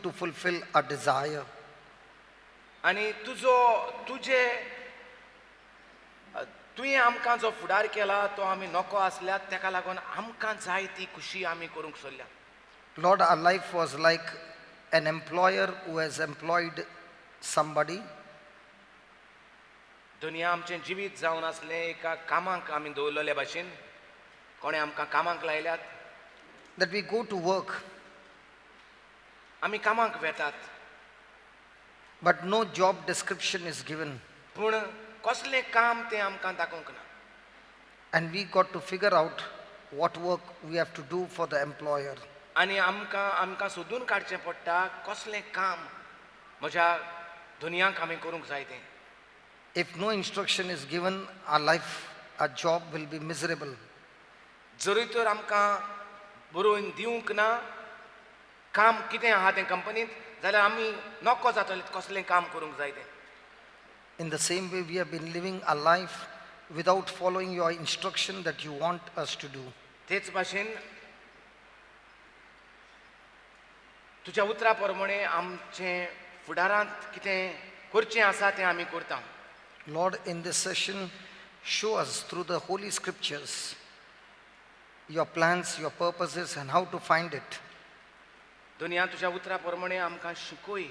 to fulfill our desire. आनी तुजो तुजे तुवें आमकां जो फुडार केला तो आमी नको आसल्यात तेका लागून आमकां जाय ती खुशी आमी करूंक सोदल्या. Lord, our life was like an employer who has employed somebody. दुनिया आमचें जिवीत जावन आसलें एका कामाक आमी दवरलेल्या भाशेन कोणें आमकां कामाक लायल्यात. That we go to work, आमी कामाक वेतात, but no job description is given. पूण कसलें काम तें आमकां दाखोवंक ना. And we got to figure out what work we have to do for the employer. आनी आमकां आमकां सोदून काडचें पडटा कसलें काम म्हज्या दुनियांक आमी करूंक जाय तें. If no instruction is given, our life, our job will be miserable. जरूय तर आमकां बरोवन दिवंक ना काम कितें आहा तें कंपनींत जाल्यार आमी नको जातले कसलें काम करूंक जाय तें. In the same way, we have been living our life without following your instruction that you want us to do. तेच भाशेन तुज्या उतरा प्रमाणे आमचें फुडारांत कितें करचें आसा तें आमी करता. Lord, in this session, show us through the Holy Scriptures your plans, your purposes, and how to find it. दुनिया तुज्या उतरा प्रमाणे आमकां शिकय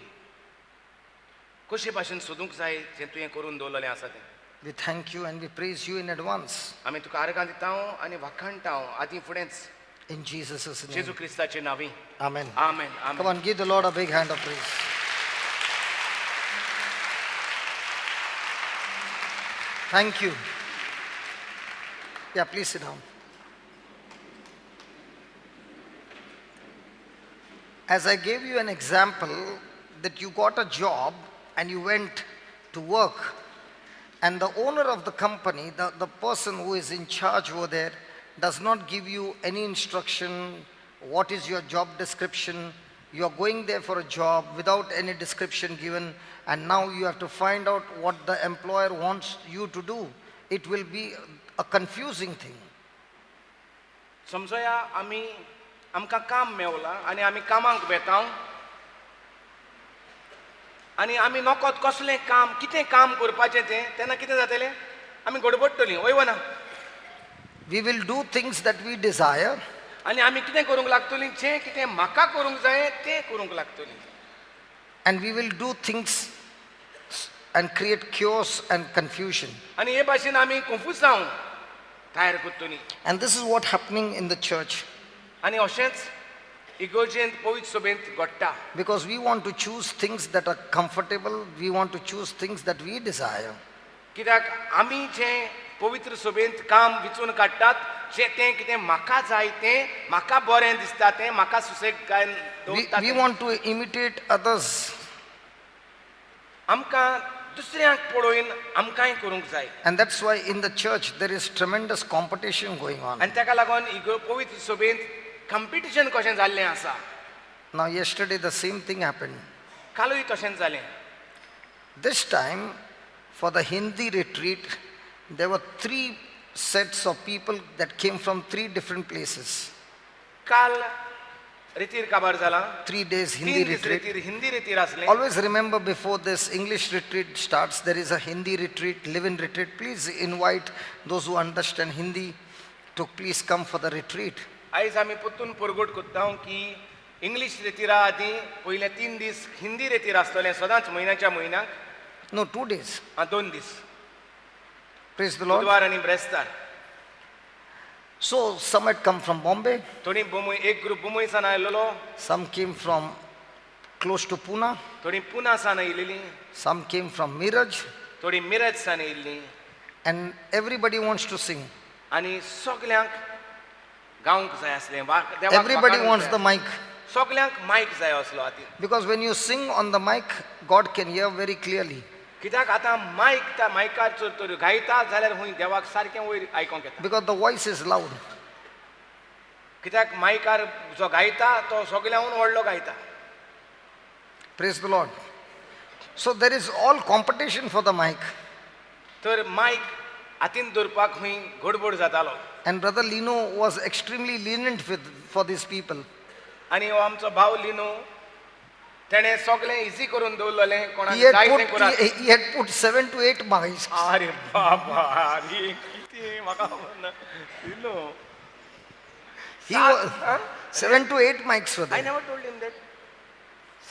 कशे भाशेन सोदूंक जाय जें तुवें करून दवरलेलें आसा तें. We thank you and we praise you in advance. आमी तुका आर्गां दिता आनी वाखाणटा आदीं फुडेंच. In Jesus' जेजू name. क्रिस्ताचे नांवी. Amen. Amen. Come amen. on, give the Lord a big hand of praise. Thank you. Yeah, please sit down. As I gave you an example that you got a job and you went to work, and the owner of the company, the person who is in charge over there, does not give you any instruction, what is your job description. You are going there for a job without any description given, and now you have to find out what the employer wants you to do. It will be a confusing thing. समजोया आमी आमकां काम मेवलां आनी आमी कामाक वेता आनी आमी नकोत कसलें काम कितें काम करपाचें तें तेन्ना कितें जातलें आमी गडबडटलीं वय वना. We will do things that we desire, आनी आमी कितें करूंक लागतलीं जें कितें म्हाका करूंक जाय तें करूंक लागतलीं. And we will do things and create chaos and confusion. आनी हे भाशेन आमी कंफ्युजांव तयार करतलीं. And this is what happening in the church, आनी अशेंच इगोर्जेंत पवित्र सभेंत घडटा. because we want to choose things that are comfortable, we want to choose things that we desire. कित्याक आमी जें पवित्र सभेंत काम विचून काडटात जें तें कितें म्हाका जाय तें म्हाका बरें दिसता तें म्हाका सुसेग काय We, दवरता we तें. want to imitate others, आमकां दुसऱ्यांक पळोवन आमकांय करूंक जाय. and that's why in the church there is tremendous competition going on. आनी ताका लागून इगो पवित्र सभेंत कंपिटिशन कशें जाल्लें आसा. Now, yesterday the same thing happened. कालूय तशेंच जालें. This time, for the Hindi retreat, there were three sets of people that came from three different places. काल रेतीर काबार जाला. 3 days Hindi तीन दीस retreat. रेतीर हिंदी रेतीर आसलें. Always remember, before this English retreat starts, there is a Hindi retreat, live in retreat. Please invite those who understand Hindi to please come for the retreat. आयज आमी परतून परगट करता की इंग्लीश रेतिरा आदीं पयले 3 दीस हिंदी रेतीर आसतलें सदांच म्हयन्याच्या म्हयन्याक. No, 2 days. आं, 2 दीस. Praise the Lord. बुधवार आनी ब्रेस्तार. So some had come from Bombay, थोडी बोमय एक ग्रुप बोमय सान आयलेलो. some came from close to Pune, थोडी पुना सान येयलेली. some came from Miraj, थोडी मिरज सान येयल्ली. and everybody wants to sing. आनी सगल्यांक गावंक जाय आसलें देवाक Everybody वाखाणूंक wants जाय. the mic. सगल्यांक मायक जाय आसलो हातीन. Because when you sing on the mic, God can hear very clearly. कित्याक आतां मायक त्या मायकार जर तर गायता जाल्यार हुंय देवाक सारकें वयर आयकोंक येता. Because the voice is loud. कित्याक मायकार जो गायता तो सगल्यांहून व्हडलो गायता. Praise the Lord. So there is all competition for the mic. तर मायक हातीन दवरपाक खंय गडबड जातालो. And Brother Lino was extremely lenient with for these people. आनी हो आमचो भाव लिनो तेणें सगळें इजी करून दवरलेलें कोणाक He had जाय तें put, करात. he had put 7 to 8 mics. अरे बाबा, अरे कितें म्हाका खबर ना. You know. He was, 7 to 8 mics were I there. Never told him that.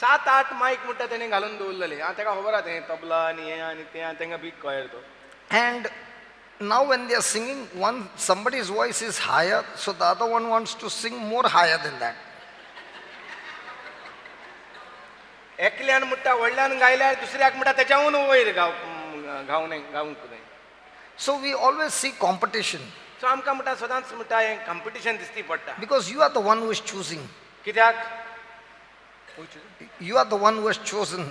सात आठ मायक म्हणटा तेणें घालून दवरलेले. आं, ताका खबर आहा तें तबला आनी हें आनी तें आनी तांकां बीग कॉयर तो. And now when they are singing, one somebody's voice is higher, so the other one wants to sing more higher than that. एकल्यान म्हणटा व्हडल्यान गायल्यार दुसऱ्याक म्हणटा तेच्याहून वयर गाव गावूं गावूंक जाय. So we always see competition so आमकां म्हणटा सदांच म्हणटा हें कॉम्पिटिशन दिसती पडटा. Because you are the one who is choosing. कित्याक? You are the one who has chosen,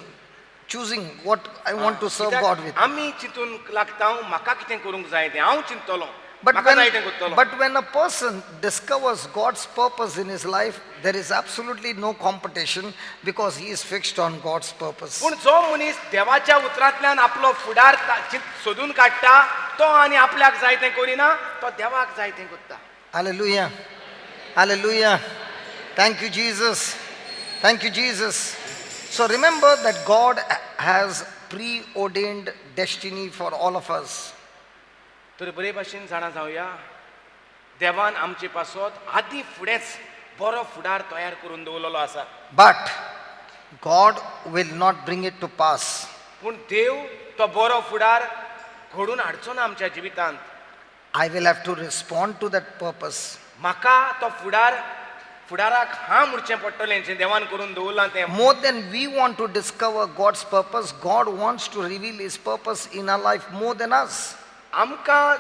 choosing what I want to serve कित्याक God with. आमी चिंतून लागता म्हाका कितें करूंक जाय तें हांव चिंततलो, But म्हाका when, जाय तें करतलो. but when a person discovers God's purpose in his life, there is absolutely no competition because he is fixed on God's purpose. पूण जो मनीस देवाच्या उतरांतल्यान आपलो फुडार सोदून काडटा तो आनी आपल्याक जाय तें करिना, तो देवाक जाय तें करता. Hallelujah. Hallelujah. Thank you, Jesus. Thank you, Jesus. So remember that God has preordained destiny for all of us. तर बरे भाशेन जाणा जावया, देवान आमचे पासत आदी फुडेंच बरो फुडार तयार करून दवरलेलो आसा. But God will not bring it to pass. पूण देव तो बरो फुडार घडून हाडचो ना आमच्या जिवितांत. I will have to respond to that purpose. म्हाका तो फुडार फुडाराक हां म्हणचें पडटलें जें देवान करून दवरलां तें. More than we want to discover God's purpose, God wants to reveal His purpose in our life more than us. आमकां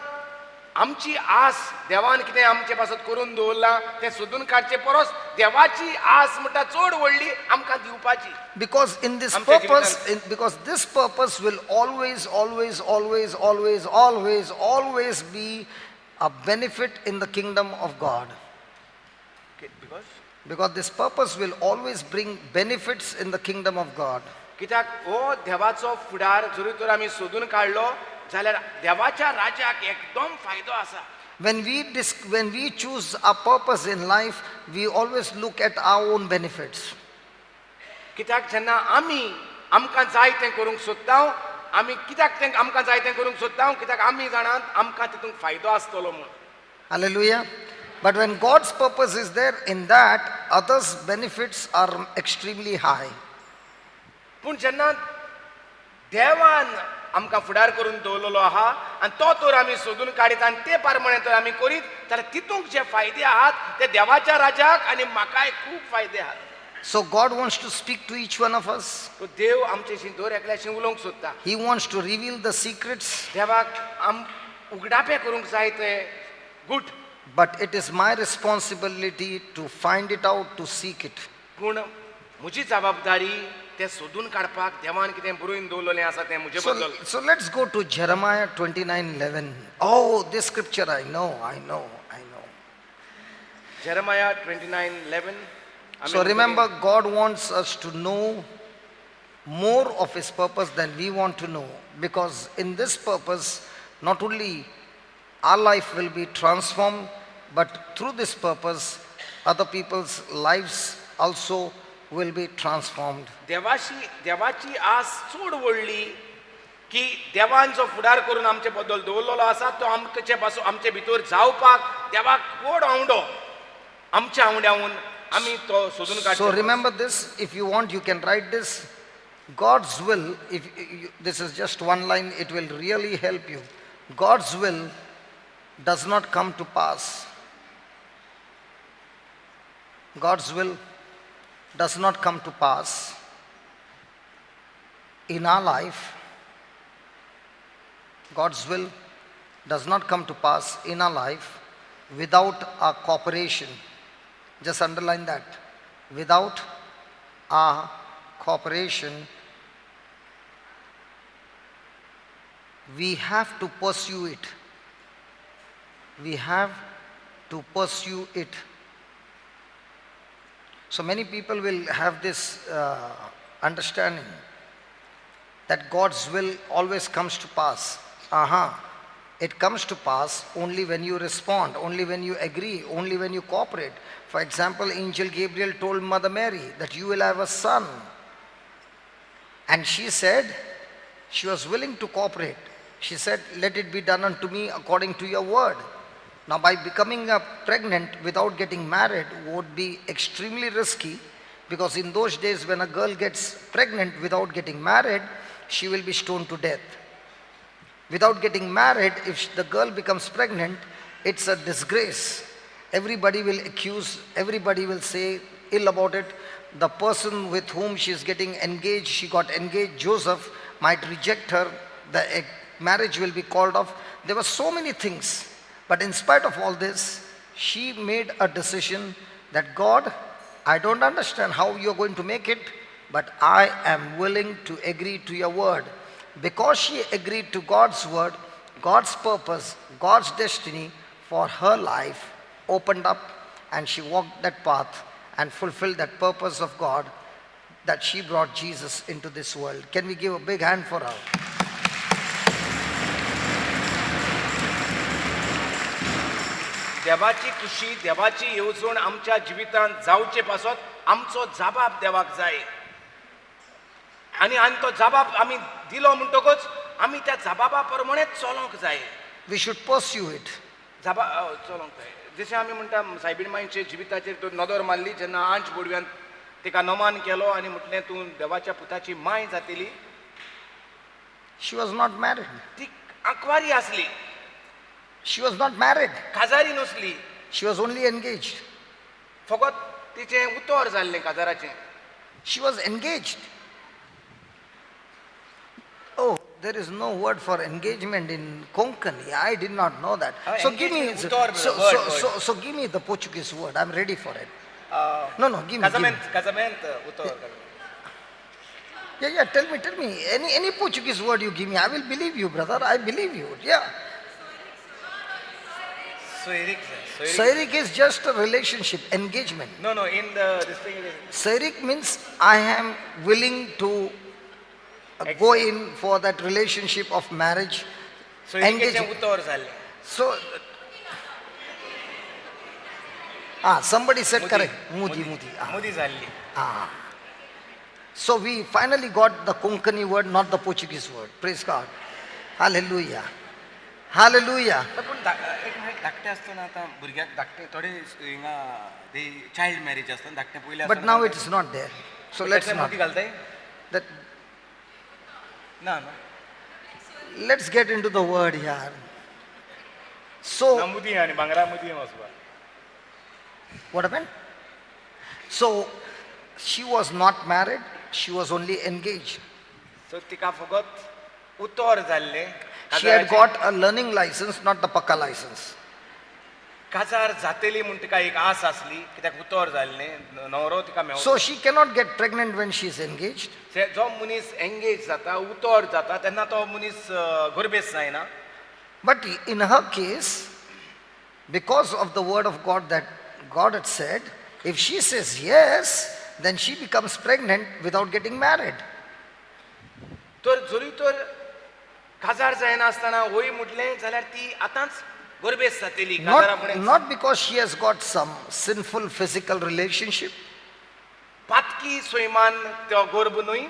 आमची आस देवान कितें आमचे पासत करून दवरलां तें सोदून काडचे परस देवाची आस म्हणटा चड व्हडली आमकां दिवपाची. Because in this आमच्या purpose, because this purpose will always, always, always, always, always, always be a benefit in the kingdom of God. Because Because this purpose will always bring benefits in the kingdom of God. कित्याक हो देवाचो फुडार जरी तर आमी सोदून काडलो जाल्यार देवाच्या राज्याक एकदम फायदो आसा. When we choose our purpose in life, we always look at our own benefits. कित्याक जेन्ना आमी आमकां जाय तें करूंक सोदता, आमी कित्याक तें आमकां जाय तें करूंक सोदता? कित्याक आमी जाणात आमकां तितूंत फायदो आसतलो म्हूण. Hallelujah. But when God's purpose is there, in that, others' benefits are extremely high. पूण जेन्ना देवान आमकां फुडार करून दवरलेलो आहा आनी तो तर आमी सोदून काडीत आनी ते प्रमाणे तर आमी करीत जाल्यार तितूंक जे फायदे आहात ते देवाच्या राज्याक आनी म्हाकाय खूब फायदे आहात. So God wants to speak to each one of us. तो देव आमच्याशी दर एकल्याशी उलोवंक सोदता. He wants to reveal the secrets, देवाक आम उगडापे करूंक जाय ते गूट. But it is my responsibility to find it out, to seek it. पूण म्हजी जबाबदारी तें सोदून काडपाक देवान कितें बरोवन दवरलेलें आसा तें म्हजे So, बद्दल. so let's go to Jeremiah 29:11. Oh, this scripture I know, I know, I know. Jeremiah 29:11. So remember, God wants us to know more of His purpose than we want to know. Because in this purpose, not only our life will be transformed, but through this purpose, other people's lives also will be transformed. देवाशी देवाची आस चड व्हडली की देवान जो फुडार करून आमचे बद्दल दवरलेलो आसा तो आमचे पासून आमचे भितर जावपाक देवाक व्हड आंवडो आमच्या आंवड्याहून आमी तो सोदून So काडचो. Remember this, if you want, you can write this. God's will, if you, this is just one line, it will really help you. God's will does not come to pass. God's will does not come to pass in our life. God's will does not come to pass in our life without our cooperation. Just underline that. Without our cooperation, we have to pursue it. We have to pursue it. So many people will have this understanding that God's will always comes to pass. It comes to pass only when you respond, only when you agree, only when you cooperate. For example, Angel Gabriel told Mother Mary that you will have a son. And she said, she was willing to cooperate. She said, let it be done unto me according to your word. Now, by becoming pregnant without getting married would be extremely risky, because in those days when a girl gets pregnant without getting married, she will be stoned to death. Without getting married, if the girl becomes pregnant, it's a disgrace. Everybody will accuse, everybody will say ill about it. The person with whom she is getting engaged, she got engaged, Joseph, might reject her. The marriage will be called off. There were so many things. But in spite of all this, she made a decision that God, I don't understand how you're going to make it, but I am willing to agree to your word. Because she agreed to God's word, God's purpose, God's destiny for her life opened up, and she walked that path and fulfilled that purpose of God, that she brought Jesus into this world. Can we give a big hand for her? देवाची खुशी, देवाची येवजण आमच्या जिवितांत जावचे पासत आमचो जबाब देवाक जाय आनी आनी तो जबाब आमी दिलो म्हणटकच आमी त्या जबाबा प्रमाणेच चलोंक जाय. We should pursue it. जबा चलोंक जाय. जशें आमी म्हणटा, सायबीण मांयचे जिविताचेर तूं नदर मारली जेन्ना आंज बोडव्यान तिका नमान केलो आनी म्हटलें तूं देवाच्या पुताची मांय जातली. She was not married. ती आंकवारी आसली. She was not married. काजारी नसली. She was only engaged. फकत तिचें उतर जाल्लें काजाराचें. She was engaged. Oh, there is no word for engagement in Konkani. I did not know that. Oh, So give me engagement, uttar, so, word, so, word. so give me the Portuguese word. I'm ready for it. No, give me. Give me. Casamento, casamento, उतर. Yeah, tell me, tell me. Any Portuguese word you give me, I will believe you, brother. I believe you. Yeah. सोयरीक जाय. Sairik is just a relationship, engagement. No, in the this thing Sairik means I am willing to go in for that relationship of marriage. सोयरीकेचें Engagement. उतर जाल्लें. So, somebody said correct. Mudi, Mudi. Ah, मुदी जाल्ली. ah. So we finally got the Konkani word, not the Portuguese word. Praise God. Hallelujah. Hallelujah. पूण एक minute, धाकटे आसतना आतां भुरग्याक धाकटे थोडे हिंगा ते चायल्ड मॅरेज आसता धाकटे पयलीं. But now it is not there. So let's not. मुदी घालताय That, ना ना. Let's get into the word here. So, ना मुदी आनी भांगरा मुदी वचपा. What happened? So, she was not married, she was only engaged. So तिका फकत उतर जाल्लें. She had got a learning license, not the Pakka license. काजार जातली म्हूण तिका एक आस आसली कित्याक उतर जाल्लें, न्हवरो तिका मेवलो. So she cannot get pregnant when she is engaged. जो मनीस एंगेज जाता, उतर जाता तेन्ना तो मनीस गर्भेस्त जायना. But in her case, because of the word of God that God had said, if she says yes, then she becomes pregnant without getting married. तर जरी तर काजार जायना आसतना वय म्हटलें जाल्यार ती आतांच गर्भेस्त जातली काजारा Not, फुडें. not because she has got some sinful physical relationship, पातकी स्वैमान तो गर्भ न्हय,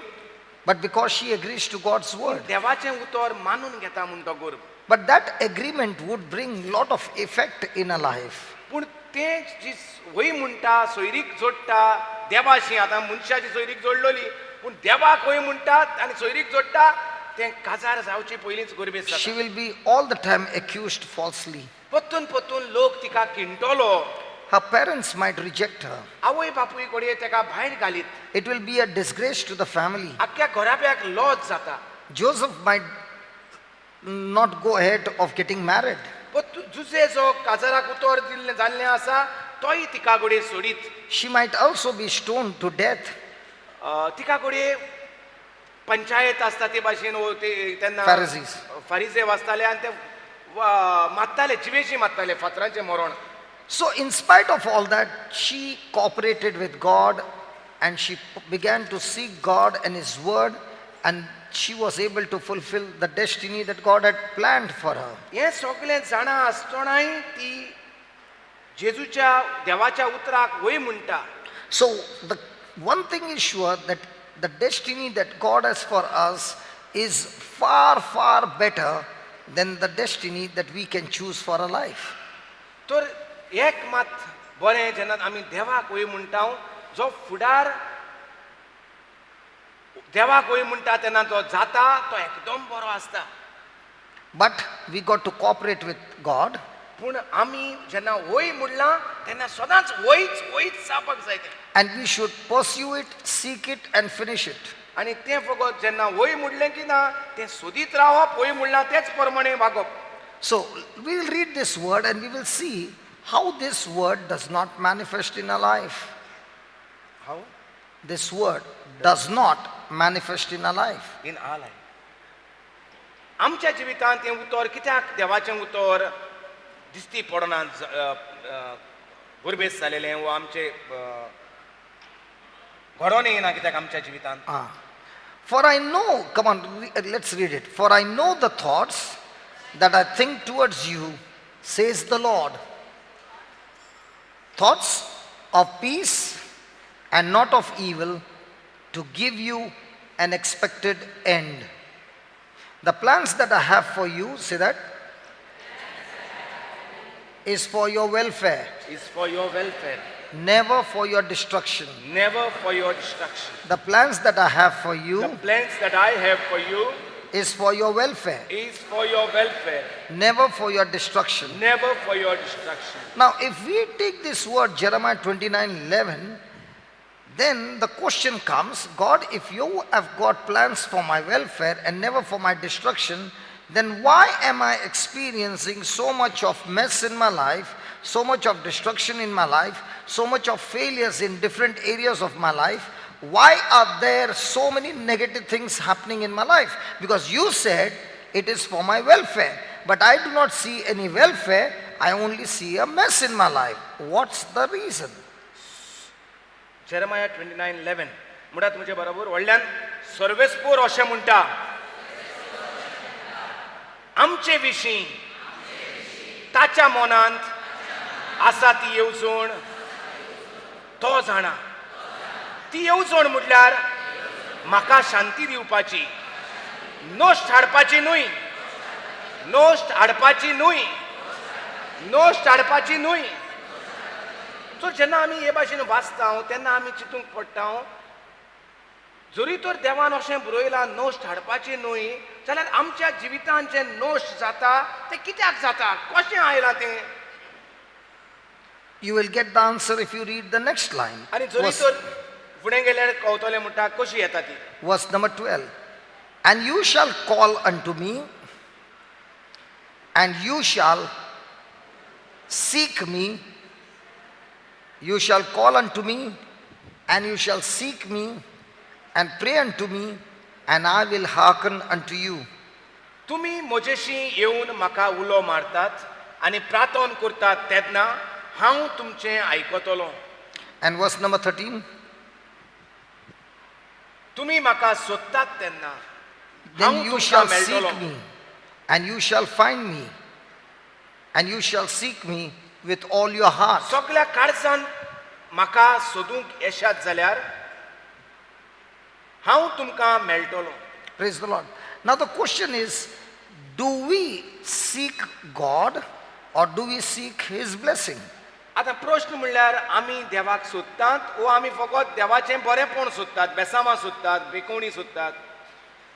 but because she agrees to God's word. देवाचें उतर मानून घेता म्हूण तो गर्भ. But that agreement would bring lot of effect in her life. पूण तें जी वय म्हणटा सोयरीक जोडटा देवाशी, आतां मनशाची सोयरीक जोडलोली पूण देवाक वय म्हणटात आनी सोयरीक जोडटा तें काजार जावचे पयलींच गर्भेस्त She जाता. Will be all the time accused falsely. परतून परतून लोक तिका किंटलो. Her parents might reject her. आवय बापूय घडये तेका भायर घालीत. It will be a disgrace to the family. आख्ख्या घराब्याक लॉज जाता. Joseph might not go ahead of getting married. Jose जो काजाराक उतर दिल्लें जाल्लें आसा तोय तिका घडये सोडीत. She might also be stoned to death. तिका घडये पंचायत आसता ते भाशेन ओ ते तेन्ना Pharisees. फारिजे वाचताले आनी ते मारताले, जिवेशी मारताले फातरांचें मरण. So, in spite of all that, she cooperated with God and she began to seek God and His Word, and she was able to fulfill the destiny that God had planned for her. हें सगळें जाणा आसतनाय ती जेजूच्या देवाच्या उतराक वय म्हणटा. So, the one thing is sure that the destiny that God has for us is far, far better than the destiny that we can choose for our life. तर एक मात बरें जेन्ना आमी देवाक वय म्हणटा, जो फुडार देवाक वय म्हणटा तेन्ना तो जाता तो एकदम बरो आसता. But we got to cooperate with God. पूण आमी जेन्ना वय म्हणलां तेन्ना सदांच वयच वयच जावपाक जाय तें. And we should pursue it, seek it, and finish it. आनी तें फकत जेन्ना वय म्हणलें की ना तें सोदीत रावप, वय म्हणलां तेच प्रमाणे वागप. So we will read this word and we will see how this word does not manifest in our life. How This word does not manifest in our life. In our life. आमच्या जिवितांत तें उतर कित्याक देवाचें उतर दिसती पडना, गुरबेज जालेलें वो आमचे घडोवन येना कित्याक आमच्या जिवितांत? Ah. For I know, come on, let's read it. For I know the thoughts that I think towards you, says the Lord. Thoughts of peace and not of evil, to give you an expected end. The plans that I have for you, say that, is for your welfare, is for your welfare, never for your destruction. Never for your destruction. The plans that I have for the you plans that I have for you is for your welfare, is for your welfare, never for your destruction. Never for your destruction. Now, if we take this word Jeremiah 29:11, then the question comes, God, if you have got plans for my welfare and never for my destruction, then why am I experiencing so much of mess in my life, so much of destruction in my life, so much of failures in different areas of my life? Why are there so many negative things happening in my life? Because you said it is for my welfare, but I do not see any welfare. I only see a mess in my life. What's the reason? Jeremiah 29:11 म्हणटा तुमचे बरोबर व्हडल्यान, सर्वेस्पोर अशें म्हणटा, आमचे विशीं ताच्या मनांत आसा ती येवजण तो जाणा. ती येवजण म्हटल्यार म्हाका शांती दिवपाची, नश्ट हाडपाची न्हय, नश्ट हाडपाची न्हय, नश्ट हाडपाची न्हय. सो जेन्ना आमी हे भाशेन वाचता तेन्ना आमी चिंतूंक पडटा, जरी तर देवान अशें बरयलां नश्ट हाडपाची न्हय, जाल्यार आमच्या जिवितांत जें नश्ट जाता तें कित्याक जाता, कशें आयलां तें? You will get the answer if you read the next line. आनी जरी Verse, तर फुडें गेल्यार कवतलें म्हणटा कशी येता ती. verse number 12. And you shall call unto me, and you shall seek me. You shall call unto me, and you shall seek me, and pray unto me, and I will hearken unto you. तुमी म्हजेशी येवन म्हाका उलो मारतात आनी प्रार्थन करतात तेन्ना हांव तुमचें आयकतलो. And verse number 13. तुमी म्हाका सोदतात तेन्ना Then हांव you तुमकां shall मेळटलो. Seek me, and you shall find me, and you shall seek me with all your heart. सगल्या काळजान म्हाका सोदूंक येशात जाल्यार हांव तुमकां मेळटलो. Praise the Lord. Now the question is, do we seek God or do we seek His blessing? आतां प्रश्न म्हणल्यार आमी देवाक सोदतात वो आमी फकत देवाचें बरेंपण सोदतात, बेसामां सोदतात, बेकोणी सोदतात,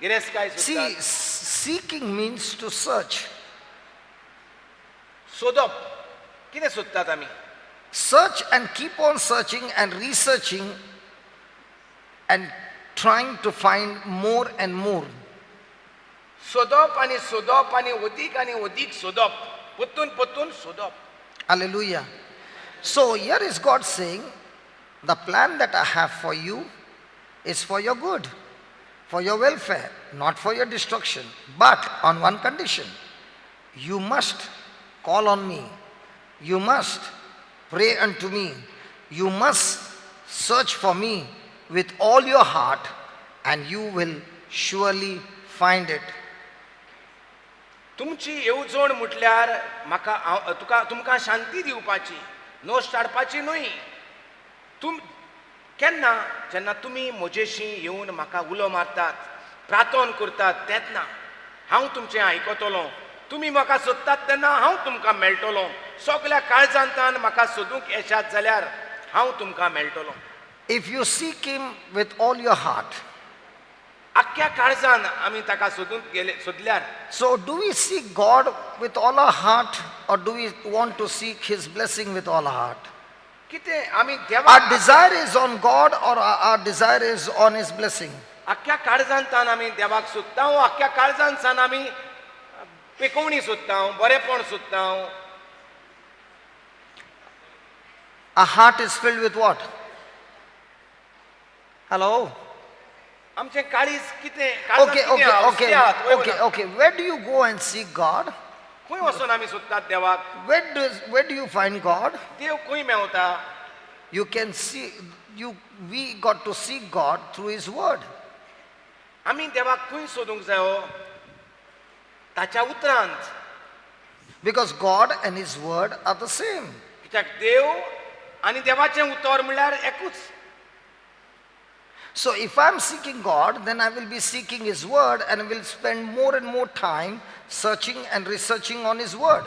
गिरेस्तकाय See, सोदतात? seeking means to search. सोदप, कितें सोदतात आमी? Search and keep on searching and researching and trying to find more and more. सोदप आनी सोदप आनी अदीक सोदप, परतून परतून सोदप. Hallelujah. So here is God saying, the plan that I have for you is for your good, for your welfare, not for your destruction. But on one condition: you must call on me, you must pray unto me, you must search for me with all your heart, and you will surely find it. तुमची येवजण म्हटल्यार म्हाका हांव तुका तुमकां शांती दिवपाची, नश्ट हाडपाची न्हय. तुम केन्ना जेन्ना तुमी म्हजेशी येवन म्हाका उलो मारतात, प्रार्थन करतात, तेन्ना हांव तुमचें आयकतलो. तुमी म्हाका सोदतात तेन्ना हांव तुमकां मेळटलो. सगल्या काळजांतान म्हाका सोदूंक येशात जाल्यार हांव तुमकां मेळटलो. If you seek Him with all your heart. आख्ख्या काळजान आमी ताका सोदूंक गेले सोदल्यार. So, do we seek God with all our heart or do we want to seek His blessing with all our heart? कितें आमी देवा Our desire is on God or our desire is on His blessing? आख्ख्या काळजांतान आमी देवाक सोदता वो आख्ख्या काळजांतसान आमी पेकोवणी सोदता, बरेपण सोदता? Our heart is filled with what? Hello? आमचें काळीज कितें काळजांत Okay, कितें okay, आहा? Okay, उस्ती आहात, वय okay, वयना. Okay. Where do you go and seek God? खंय वचून आमी सोदतात देवाक? Where do you find God? देव खंय मेवता? You can see, you, we got to seek God through His Word. आमी देवाक खंय सोदूंक जायो? ताच्या उतरांत. Because God and His Word are the same. कित्याक देव आनी देवाचें उतर म्हणल्यार एकूच. So if I'm seeking God, then I will be seeking His Word and will spend more and more time searching and researching on His Word.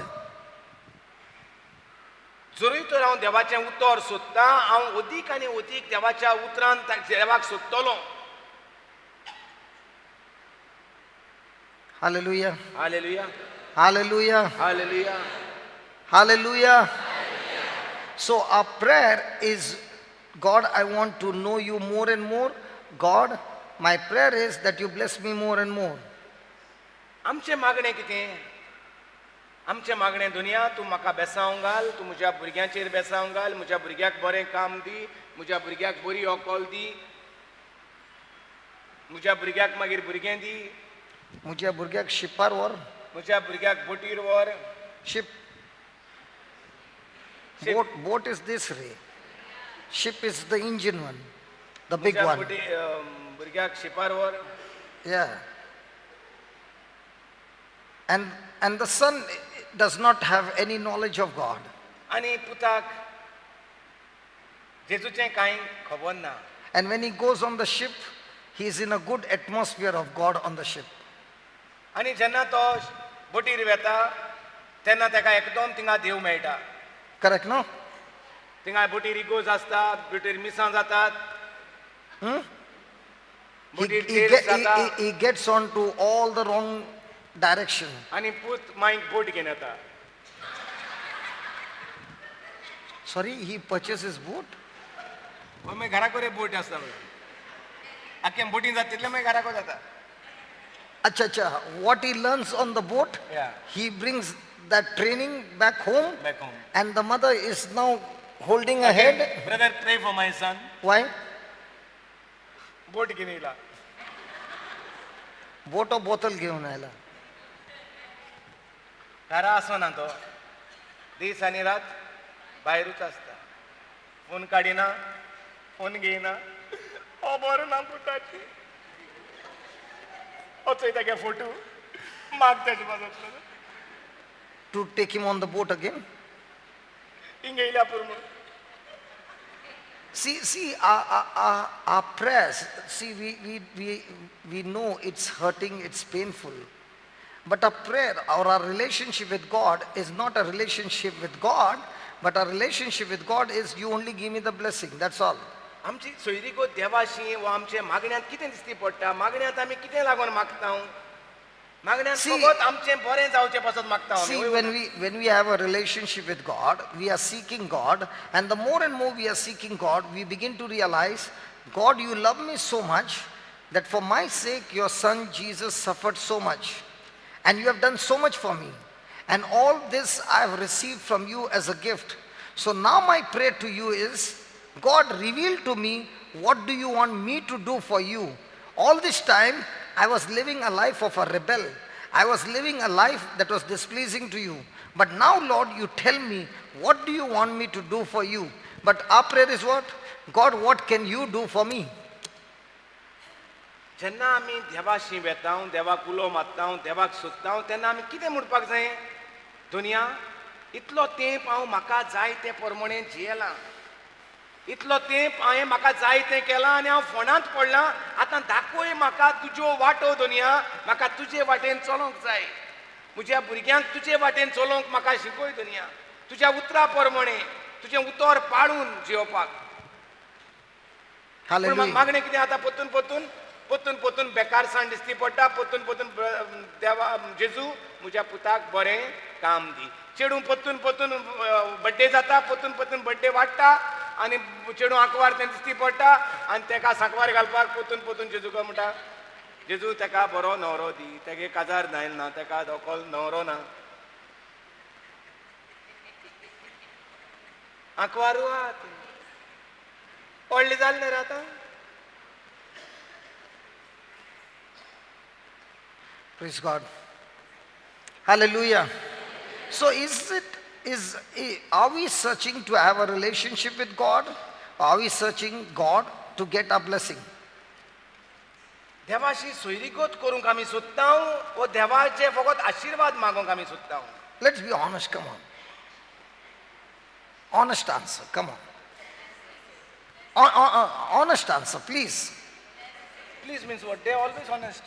जरूय तर हांव देवाचें उतर सोदतां, हांव अदीक आनी अदीक देवाच्या उतरान देवाक सोदतलो. Hallelujah. Hallelujah. Hallelujah. Hallelujah. Hallelujah. So our prayer is, God, I want to know you more and more. God, my prayer is that you bless me more and more. आमचें मागणें कितें? आमचें मागणें, दुनिया तूं म्हाका बेसांव घाल, तूं म्हज्या भुरग्यांचेर बेसांव घाल, म्हज्या भुरग्याक बरें काम दी, म्हज्या भुरग्याक बरी ऑकॉल दी, म्हज्या भुरग्याक मागीर भुरगें दी. म्हज्या भुरग्याक शिपार व्हर. म्हज्या भुरग्याक बोटीर व्हर. Ship. Ship. Boat is this ray. Ship is the engine one, the big म्हज्या one. बोटी भुरग्याक शिपार व्हर. Yeah. And the son does not have any knowledge of God. आनी पुताक जेजूचें कांय खबर ना. And when he goes on the ship, he is in a good atmosphere of God on the ship. आनी जेन्ना तो बोटीर वेता तेन्ना ताका एकदम थिंगा देव मेळटा. Correct, no? थिंगा बोटीर इगोज आसता, बोटीर मिसां जातात. He, बोटीर he, तेल get- he, जाता. he, he gets on to all the wrong direction. आनी पूत मायक बोट घेवन येता. Sorry, he purchases boat? हो, मागीर घरा कडेन बोट आसता पळय. आख्खे बोटीन जाता तितलें मागीर घरा कडेन जाता. Acha, acha. What he learns on the boat, he brings that training back home. Back home. And the mother is now holding a head. Brother, pray for my son. Why? बोट घेवन येयला. बोट or बोतल घेऊन आयला? घरा आसना तो, दीस आनी रात भायरूच आसता. फोन काडिना, फोन घेयना, खबर ना पुताची. हो चोय तागे फोटो माग ताजे पासत. To take him on the boat again? हिंगा येयल्या पुरो म्हणून. See, our prayers, see, we know it's hurting, it's painful. But our prayer or our relationship with God is not a relationship with God, but our relationship with God is you only give me the blessing, that's all. आमची सोयरीगो देवाशी वा आमच्या मागण्यांत कितें दिसती पडटा? मागण्यांत आमी कितें लागून मागता? मागण्यांत फकत आमचें बरें जावचें पासत मागता आमी. See, when we have a relationship with God, we are seeking God, and the more and more we are seeking God, we begin to realize, God, you love me so much that for my sake your son Jesus suffered so much, and you have done so much for me, and all this I have received from you as a gift. So now my prayer to you is, God, reveal to me what do you want me to do for you. All this time I was living a life of a rebel. I was living a life that was displeasing to you. But now, Lord, you tell me, what do you want me to do for you? But our prayer is what? God, what can you do for me? जेन्ना आमी देवाशी वेता, देवाक उलो मारता, देवाक सोदता, तेन्ना आमी कितें म्हणपाक जाय? दुनिया इतलो तेंप हांव म्हाका जाय ते प्रमाणे जियेलां. इतलो तेंप हांवें म्हाका जाय तें केलां आनी हांव फोंडांत पडलां. आतां दाखय म्हाका तुज्यो वाटो दुनिया, म्हाका तुजे वाटेन चलोवंक जाय. म्हज्या भुरग्यांक तुजे वाटेन चलोवंक म्हाका शिकय दुनिया, तुज्या उतरा प्रमाणे तुजें उतर पाळून जियोवपाक. पूण Hallelujah. मागणें कितें आतां परतून परतून परतून परतून बेकारसाण दिसती पडटा, परतून परतून देवा जेजू म्हज्या पुताक बरें काम दी. चेडूं परतून परतून बड्डे जाता, परतून परतून बड्डे वाडटा आनी चेडूं आंकवार तें दिसती पडटा आनी तेका सांकवार घालपाक परतून परतून जेजूक म्हणटा, जेजू तेका बरो न्हवरो दी, तेगे काजार जायल ना, तेका धोकोल न्हवरो ना, आंकवारू आहा तें. व्हडलें जालें न्ही रे आतां. Praise God. Hallelujah. So are we searching to have a relationship with God? Or are we searching God to get our blessing? देवाशी सोयरीगत करूंक आमी सोदता वो देवाचे फकत आशिर्वाद मागूंक आमी सोदता? Let's be honest, come on. Honest answer, come on. Honest answer, please. Please means what? They always honest.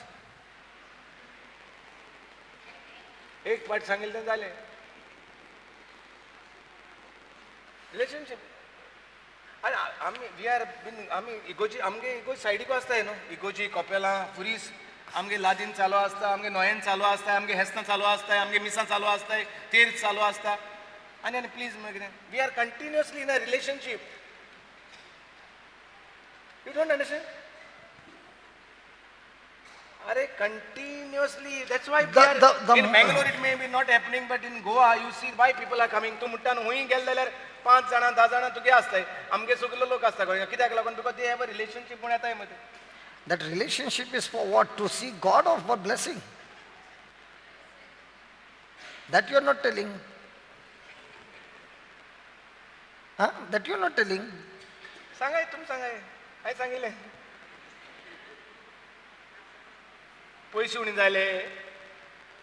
एक पाट सांगितलं तें जालें. रिलेशनशीप आनी आमी we are बीन आमी इगोजी, आमगे इगोज सायडीकू आसताय न्हू, इगोजी कपेलां पुरीस आमगे लादीन चालू आसता, आमगे नोयेन चालू आसता, आमगे हेस्तां चालू आसताय, आमगे मिसां चालू आसताय, तेर्स चालू आसता. आनी आनी प्लीज मागीर कितें, we are continuously in a relationship. You don't understand? अरे continuously, that's why in Mangalore it may be not happening, but in Goa you see why people are coming. तूं म्हणटा न्हू हुंय गेले जाल्यार 5 जाणां 10 जाणां तुगे आसताय, आमगे सगलो लोक आसता गोंया. कित्याक लागून? Because they have a relationship म्हूण येताय मदीं. That relationship is for what? To see God or for blessing? That you are not telling. Huh? That you are not telling. सांगाय, तुमी सांगाय. हांवें सांगिल्लें पयशे उणी जाले,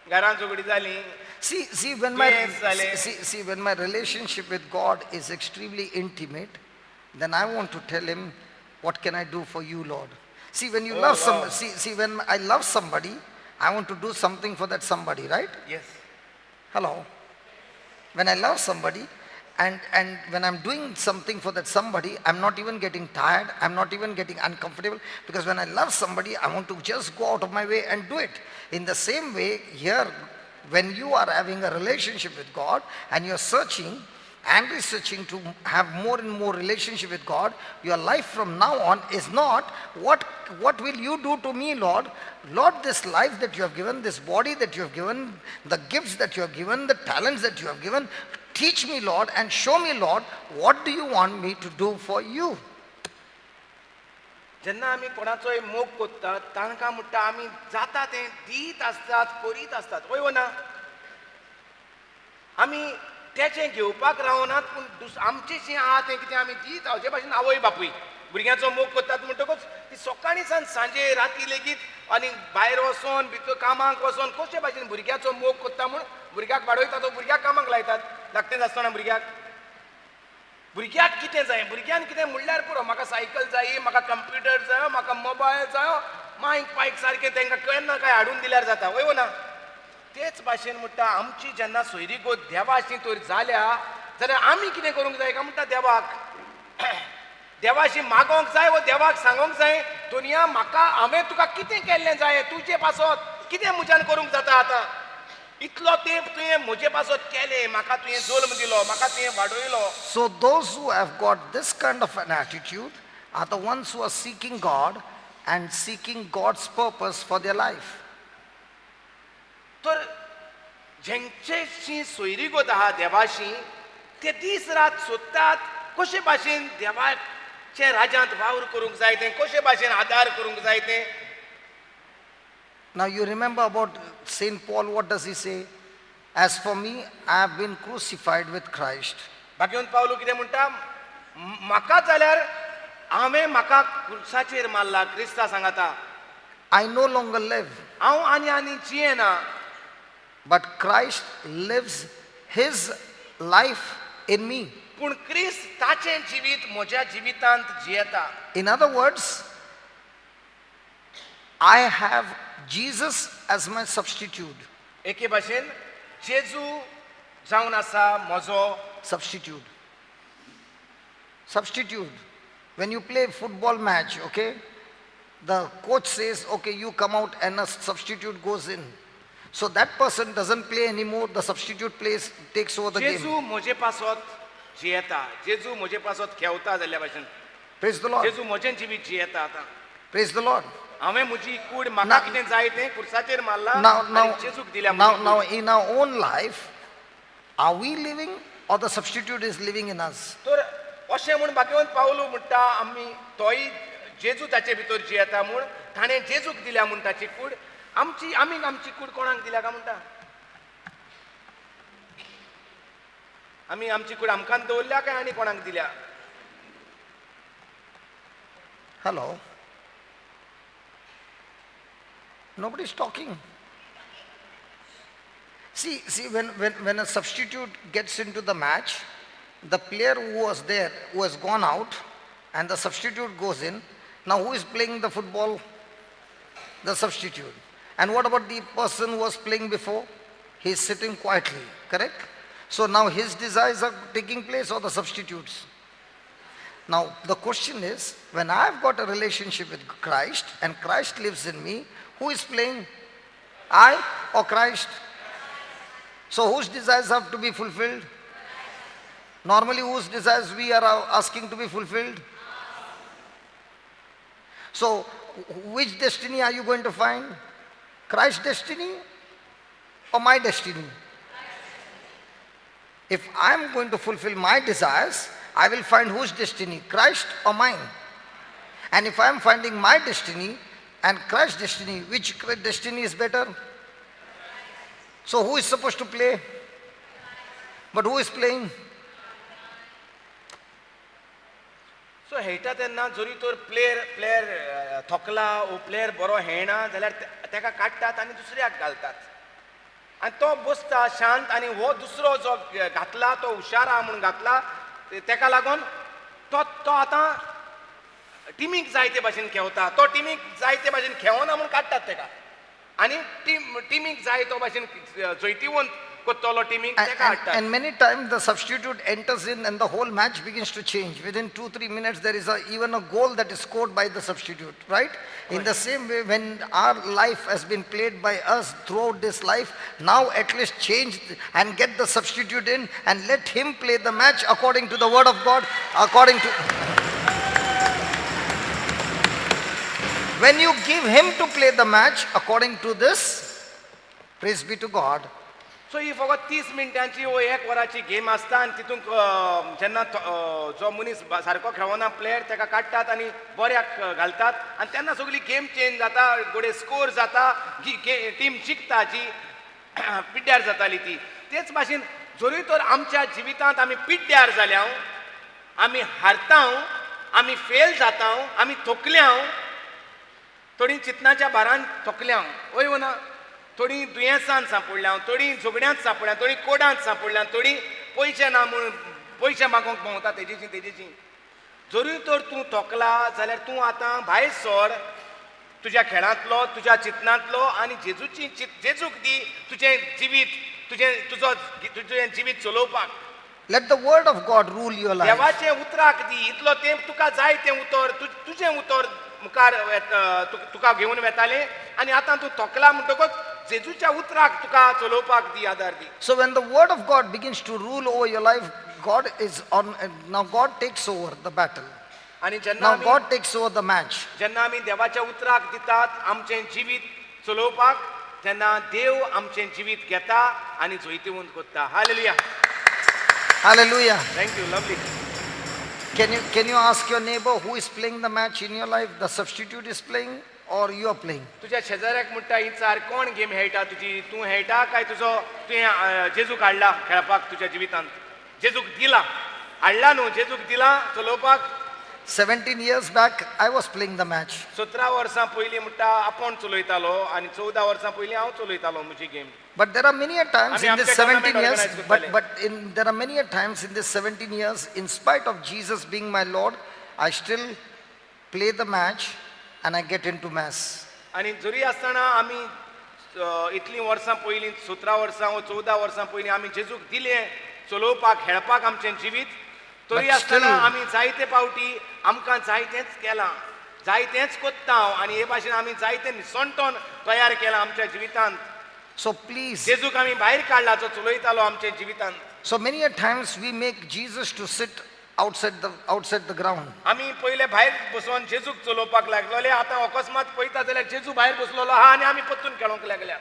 घरां झगडी जालीं. See, when my Yes, Ale. see, when my relationship with God is extremely intimate, then I want to tell Him, what can I do for you, Lord? See, when you Oh, love some, wow. see, when I love somebody, I want to do something for that somebody, right? Yes. Hello. When I love somebody, and when I'm doing something for that somebody, I'm not even getting tired, I'm not even getting uncomfortable, because when I love somebody, I want to just go out of my way and do it. In the same way, here, when you are having a relationship with God and you're searching and researching to have more and more relationship with God, your life from now on is not what will you do to me, Lord? Lord, this life that you have given, this body that you have given, the gifts that you have given, the talents that you have given, teach me, Lord, and show me, Lord, what do you want me to do for you? जेन्ना आमी कोणाचोय मोग कोत्तात तांकां म्हणटा आमी जाता तें दीत आसतात, करीत आसतात, हय वो ना? आमी तेचें घेवपाक रावनात, पूण आमचें जें आहा तें कितें आमी दीत जे भाशेन आवय बापूय भुरग्यांचो मोग करतात म्हणटकूच ती सकाळीं सावन सांजे राती लेगीत आनी भायर वचोन भितर कामाक वचोन कशे भाशेन भुरग्याचो मोग करता म्हूण भुरग्याक वाडयतात, भुरग्याक कामाक लायतात धाकटें आसतना. भुरग्याक भुरग्याक कितें जाय, भुरग्यान कितें म्हणल्यार पुरो, म्हाका सायकल जाय, म्हाका कंप्युटर जायो, म्हाका मोबायल जायो, मायक पायक सारकें तांकां केन्ना काय हाडून दिल्यार जाता, हय वो ना? तेच भाशेन म्हणटा आमची जेन्ना सोयरीगत देवाशी तर जाल्या जाल्यार आमी कितें करूंक जाय काय म्हणटा, देवाक देवाशी मागोंक जाय वो देवाक सांगोंक जाय, दुनिया म्हाका हांवें तुका कितें केल्लें जाय, तुजे पासत कितें म्हज्यान करूंक जाता, आतां इतलो तेंप तुवें म्हजे पासत केलें, म्हाका तुवें जल्म दिलो, म्हाका तुवें वाडयलो. So those who have got this kind of an attitude are the ones who are seeking God and seeking God's purpose for their life. तर जेंचेशी सोयरीगत आहा देवाशी ते दीस रात सोदतात कशे भाशेन देवाचे राज्यांत वावर करूंक जाय तें, कशे भाशेन आदार करूंक जाय तें. Now you remember about Saint Paul, what does he say? As for me, I have been crucified with Christ. भाग्यवंत पावलू कितें म्हणटा, म्हाका जाल्यार हांवें म्हाका क्रुसाचेर मारला क्रिस्ता सांगाता. I no longer live, हांव आनी आनी जियेना, but Christ lives his life in me. पूण क्रिस्त ताचें जिवीत म्हज्या जिवितांत जियेता. In other words, I have Jesus as my substitute. एके भाशेन जेजू जावन आसा म्हजो Substitute. Substitute. When you play football match, okay, the coach says, okay, you come out and a substitute goes in. So that person doesn't play anymore, the substitute plays, takes over the game. जेजू म्हजे पासत जियेता, जेजू म्हजे पासत खेवता जाल्ल्या भाशेन. Praise the Lord. जेजू म्हजें जिवीत जियेता आतां. Praise the Lord. हांवें म्हजी कूड म्हाका कितें जाय तें कुर्साचेर मारला Now, आनी now, जेजूक दिल्या now, म्हजी now, could. In our own life, are we living or the substitute is living in us? तर अशें म्हूण भाग्यवंत पावलू म्हणटा आमी तोय जेजू ताचे भितर जियेता म्हूण ताणें जेजूक दिल्या म्हूण ताची कूड आमची आमी आमची कूड कोणाक दिल्या काय म्हणटा आमी आमची कूड आमकां दवरल्या काय आनी कोणाक दिल्या? Hello? Nobody's talking. See, when a substitute gets into the match, the player who was there, who has gone out, and the substitute goes in. Now, who is playing the football? The substitute. And what about the person who was playing before? He is sitting quietly, correct? So now his desires are taking place or the substitutes? Now, the question is when I've got a relationship with Christ and Christ lives in me, who is playing? I or Christ? So, whose desires have to be fulfilled? Normally, whose desires we are asking to be fulfilled? So, which destiny are you going to find? Christ's destiny or my destiny? If I'm going to fulfill my desires, I will find whose destiny? Christ or mine? And if I'm finding my destiny and Christ's destiny, which destiny is better? So who is supposed to play? But who is playing? So खेळटा तेन्ना जरी तर player थकला वो player बरो खेळना जाल्यार तेका काडटात आनी दुसऱ्याक घालतात आनी तो बसता शांत आनी हो दुसरो जो घातला तो हुशार आहा म्हूण घातला तेका लागून तो तो आतां टिमीक जाय ते भाशेन खेवता. तो टिमीक जाय ते भाशेन खेवना म्हूण काडटात तेका आनी टिमीक जाय तो भाशेन जैतिवंत करतलो टिमीक And, तेका and, हाडटात. and many times the substitute enters in and the whole match begins to change. Within 2, 3 minutes, there is even a goal that is scored by the substitute, right? In the same way, when our life has been played by us throughout this life, now at least change and get the substitute in and let him play the match according to the word of God, according to. When you give him to play the match according to this, praise be to God. So ही फकत 30 मिनटांची वो एक वराची game आसता आनी तितूंत जेन्ना जो मनीस सारको खेळना प्लेयर तेका काडटात आनी बऱ्याक घालतात आनी तेन्ना सगळी गेम चेंज जाता, घोडे स्कोर जाता, टीम जिखता जी पिड्ड्यार जाताली ती. तेच भाशेन जरूय तर आमच्या जिवितांत आमी पिड्ड्यार जाल्या, आमी हारता, आमी फेल जाता, आमी थकल्या, थोडीं चिंतनाच्या भारान थकल्या, हय वो ना? थोडीं दुयेंसान सांपडल्या, थोडीं झगड्यांत सांपडल्या, थोडीं कोडांत सांपडल्या, थोडीं पयशे ना म्हूण पयशे मागोवंक भोंवता तेजेची तेजेची. जरूय तर तूं थकला जाल्यार तूं आतां भायर सर तुज्या खेळांतलो, तुज्या चिंतनांतलो आनी जेजूची जेजूक दी तुजें जिवीत, तुजें तुजो तुजें जिवीत चलोवपाक. Let the word of God rule your life. देवाचें उतराक दी इतलो तेंप तुका जाय तें उतर तुजें उतर मुखार तुका घेवन वेतालें आनी आतां तूं थकला म्हणटकच जेजूच्या उतराक तुका चलोवपाक दी, आदार दी. So when the word of God begins to rule over your life, God is on, now God takes over the battle. आनी जेन्ना Now God takes over the match. जेन्ना आमी देवाच्या उतराक दितात आमचें जिवीत चलोवपाक तेन्ना देव आमचें जिवीत घेता आनी जैतिवंत करता. Hallelujah. Hallelujah. Thank you, lovely. Can you ask your neighbor who is playing the match in your life? The substitute is playing or you are playing? तुझ्या शेजाऱ्याक म्हणटा विचार कोण गेम खेळटा तुजी, तूं खेळटा काय तुजो तुवें जेजूक हाडला खेळपाक तुज्या जिवितांत? जेजूक दिला, हाडला न्हू, जेजूक दिला चलोवपाक. 17 years back, I was playing the match. 17 वर्सां पयलीं म्हणटा आपूण चलयतालो आनी 14 वर्सां पयलीं हांव चलयतालो म्हजी game. But there are many a times आमी in this आमचे 17 tournament years, organize but, करताले. but in, there are many a times in this 17 years, in spite of Jesus being my Lord, I still play the match and I get into mess. आनी जरी आसतना आमी इतलीं वर्सां पयलीं 17 वर्सां वा 14 वर्सां पयलीं आमी जेजूक दिलें चलोवपाक खेळपाक आमचें जिवीत, तरी But आसतना still- आमी जायते पावटी आमकां जायतेंच केलां, जायतेंच कोत्ता हांव आनी हे भाशेन आमी जायते निसणटोन तयार केलां आमच्या जिवितांत. So please, जेजूक आमी भायर काडला जो चलयतालो आमच्या जिवितांत. So many a times we make Jesus to sit outside the ground. आमी पयले भायर बसोन जेजूक चलोवपाक लागलोले, आतां अकस्मात पळयता जाल्यार जेजू भायर बसलेलो आहा आनी आमी परतून खेळोंक लागल्या.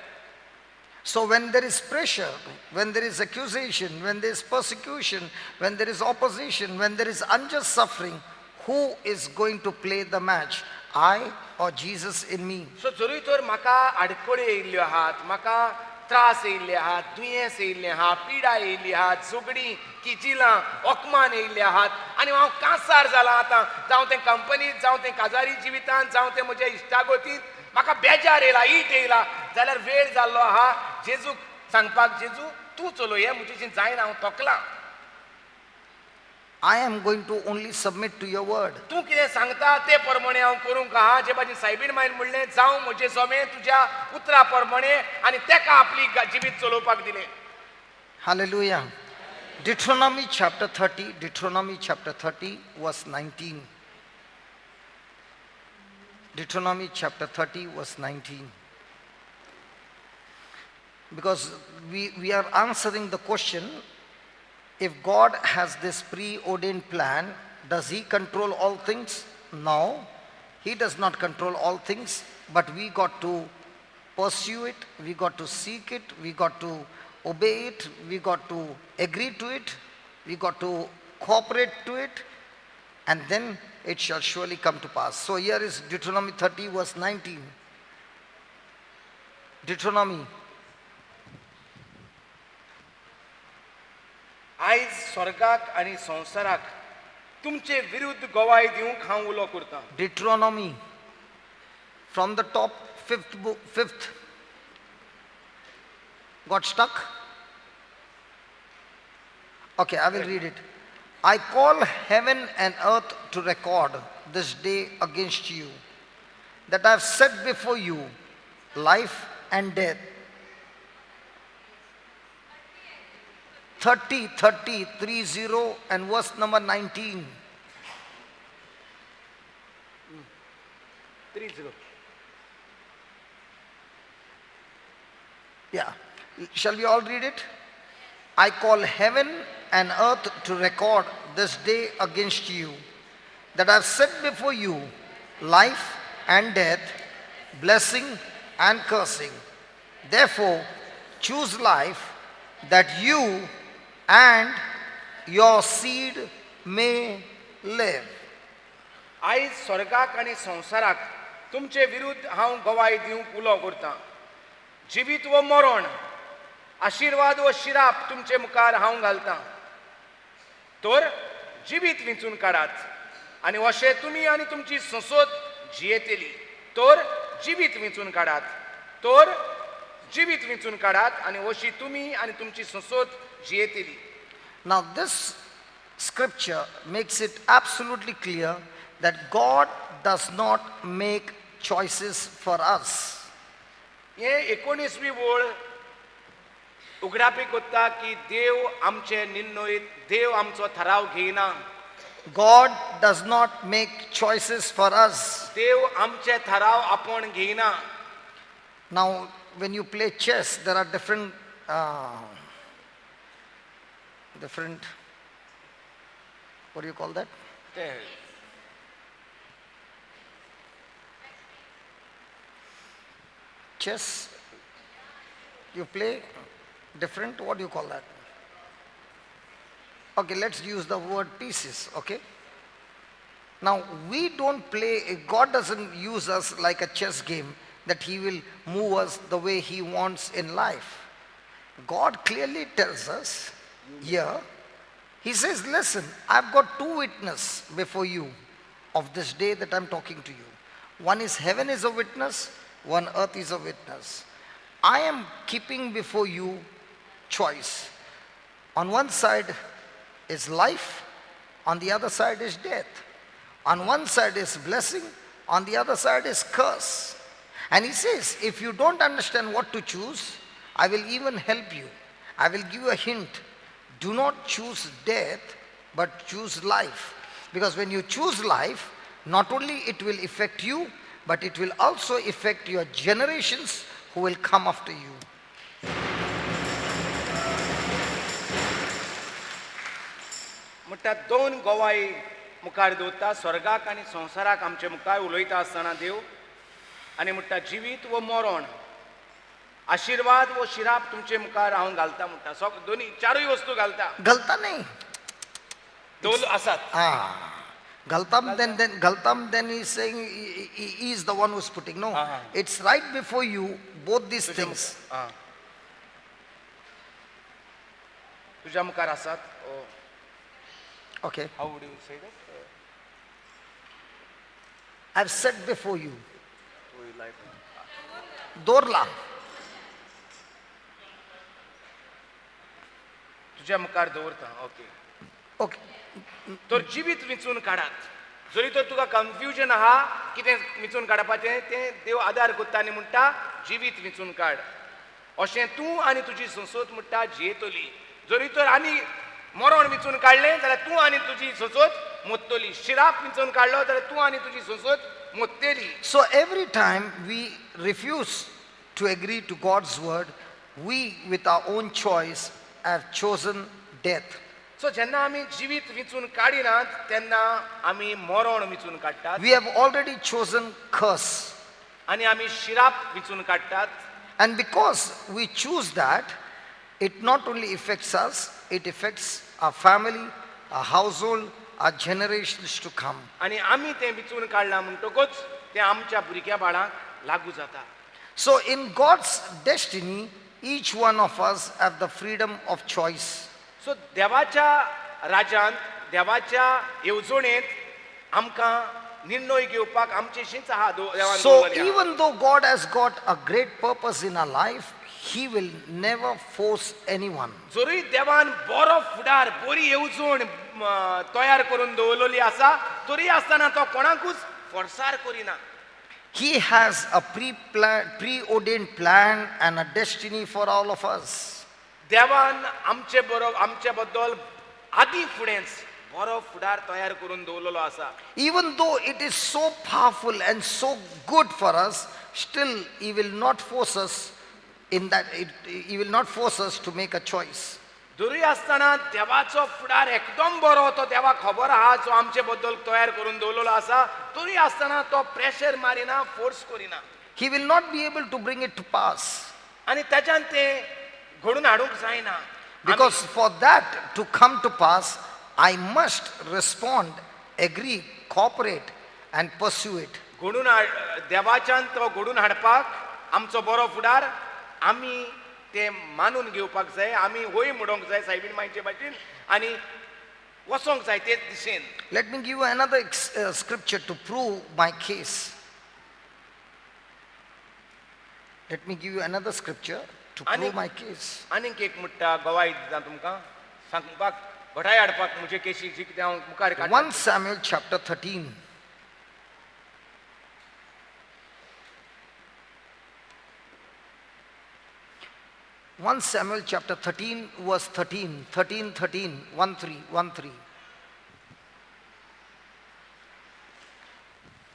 So when there is pressure, when there is accusation, when there is persecution, when there is opposition, when there is unjust suffering, who is going to play the match? I or Jesus in me? So जरूय तर म्हाका आडखळी येयल्ल्यो आहात, म्हाका त्रास येयल्ले आहात, दुयेंस येयल्लें आहा, पिडा येयल्ली आहात, झगडीं किजिलां अपमान येयल्ले आहात आनी हांव कांसार जालां आतां, जावं तें कंपनीत, जावं तें काजारी जिवितांत, जावं तें म्हज्या इश्टागतींत म्हाका बेजार येयला, ईट येयला, जाल्यार वेळ जाल्लो आहा जेजूक सांगपाक, जेजू तूं चलोय, हें म्हजेशी जायना, हांव थकलां. I am going to only submit to your word. तूं कितें सांगता ते प्रमाणे हांव करूंक आहा. जे भाशेन सायबीण मायन म्हणलें, जावं म्हजें सोमें तुज्या उतरा प्रमाणे, आनी तेका आपली जिवीत चलोवपाक दिलें. Hallelujah. Deuteronomy chapter 30, Deuteronomy chapter 30, verse 19. Deuteronomy chapter 30, verse 19. Because we are answering the question, if God has this preordained plan, does he control all things? No, he does not control all things, but we got to pursue it, we got to seek it, we got to obey it, we got to agree to it, we got to cooperate to it, and then it shall surely come to pass. So here is Deuteronomy 30 verse 19. Deuteronomy. आयज स्वर्गाक आनी संवसाराक तुमचे विरुद्ध गवाय दिवंक हांव उलो करतां. Deuteronomy, from the top, fifth book, fifth. Got stuck? Okay, I will read it. I call heaven and earth to record this day against you, that I have set before you life and death. 30, 30, 30 and verse number 19. 30. Yeah. Shall we all read it? I call heaven and earth to record this day against you, that I have set before you life and death, blessing and cursing. Therefore, choose life, that you and your seed may live. आयज स्वर्गाक आनी संवसाराक तुमचे विरुद्ध हांव गवाय दिवंक उलो करतां. जिवीत वो मरण, आशिर्वाद वो शिराप तुमचे मुखार हांव घालतां. तर जिवीत विंचून काडात आनी अशें तुमी आनी तुमची संसद जियेतली. तर जिवीत विंचून काडात, तर जिवीत विंचून काडात आनी अशी तुमी आनी तुमची संसद जियेतली. Now, this scripture makes it absolutely clear that God does not make choices for us. हे 19वी वळ उगडापी कोत्ता की देव आमचे निर्णय, देव आमचो थाराव घेयना. God does not make choices for us. देव आमचे थाराव आपूण घेयना. Now, when you play chess, there are different, what do you call that? ते Chess, you play different, what do you call that? Okay, let's use the word pieces, okay? Now, we don't play, God doesn't use us like a chess game that he will move us the way he wants in life. God clearly tells us here, he says, listen, I've got two witnesses before you. of this day that I'm talking to you. One is heaven is a witness, one earth is a witness. I am keeping before you choice. On one side is life, on the other side is death. On one side is blessing, on the other side is curse. And he says, if you don't understand what to choose, I will even help you. I will give you a hint. Do not choose death, but choose life. Because when you choose life, not only it will affect you, but it will also affect your generations who will come after you. म्हणटा दोन गोवाय मुखार दवरता स्वर्गाक आनी संवसाराक आमचे मुखार उलयता आसतना देव आनी म्हणटा जिवीत वो मरण आशिर्वाद वो शिराप तुमचे मुखार हांव घालता म्हणटा सग दोनी चारूय वस्तू घालता. गलता नहीं. दोन आसात. Ah, Galtam, then Galtam, then he's saying he is the one who's putting. No, it's right before you, both these things. आं. तुज्या मुखार आसात. Okay, how would you say that? I've said before you. Dorla. तुज्या मुखार दवरता. Okay. Okay. तर जिवीत विंचून काडात जरी तर तुका कन्फ्युजन आहा कितें विंचून काडपाचें तें देव आदार करता आनी म्हणटा जिवीत विंचून काड अशें तूं आनी तुजी संसद म्हणटा जियेतली जरी तर आनी मरण विंचून काडलें जाल्यार तूं आनी तुजी संसद मोत्तली शिराप विंचून काडलो जाल्यार तूं आनी तुजी संसद मोत्तली. So every time we refuse to agree to God's word, we with our own choice have chosen death. So जेन्ना आमी जिवीत विंचून काडिनात तेन्ना आमी मरण विंचून काडटात. We have already chosen curse. आनी आमी शिराप विंचून काडटात. And because we choose that, it not only affects us, it affects our family, our household, our generations to come. आनी आमी तें विंचून काडलां म्हणटकूच तें आमच्या भुरग्या बाळांक लागू जाता. So in God's destiny, each one of us have the freedom of choice. So देवाच्या राज्यांत देवाच्या येवजणेंत आमकां निर्णय घेवपाक आमचेशींच आहा देवान So दवरलेली आहा. even though God has got a great purpose in our life, He will never force anyone. जरूय देवान बरो फुडार बरी येवजण तयार करून दवरलेली आसा तरी आसतना तो कोणाकूच फोर्सार करिना. He has a preordained plan and a destiny for all of us. देवान आमचे बरो आमचे बद्दल आदी फुडेंच बरो फुडार तयार करून दवरलेलो आसा. Even though it is so powerful and so good for us, still He will not force us in that, He will not force us to make a choice. जरूय आसतना देवाचो फुडार एकदम बरो तो देवाक खबर आहा जो आमचे बद्दल तयार करून दवरलेलो आसा तरी आसतना तो प्रेशर मारिना फोर्स करिना. He will not be able to bring it to pass. आनी ताच्यान तें घडून हाडूंक जायना. Because for that to come to pass, I must respond, agree, cooperate, and pursue it. घडून देवाच्यान तो घडून हाडपाक आमचो बरो फुडार आमी ते मानून घेवपाक जाय आमी वय म्हणूंक जाय सायबीण मांयचे भाशेन आनी वचोंक जाय तेच दिशेन. Let me give you another scripture to prove my case. Let me give you another scripture to prove my case. आनीक एक म्हणटा गवाय दिता तुमकां सांगपाक घटाय हाडपाक म्हजे केशी जी कितें हांव मुखार काडटा. 1 Samuel chapter 13. 1 Samuel chapter 13 verse 13, 13, 13, 1 3, 1 3.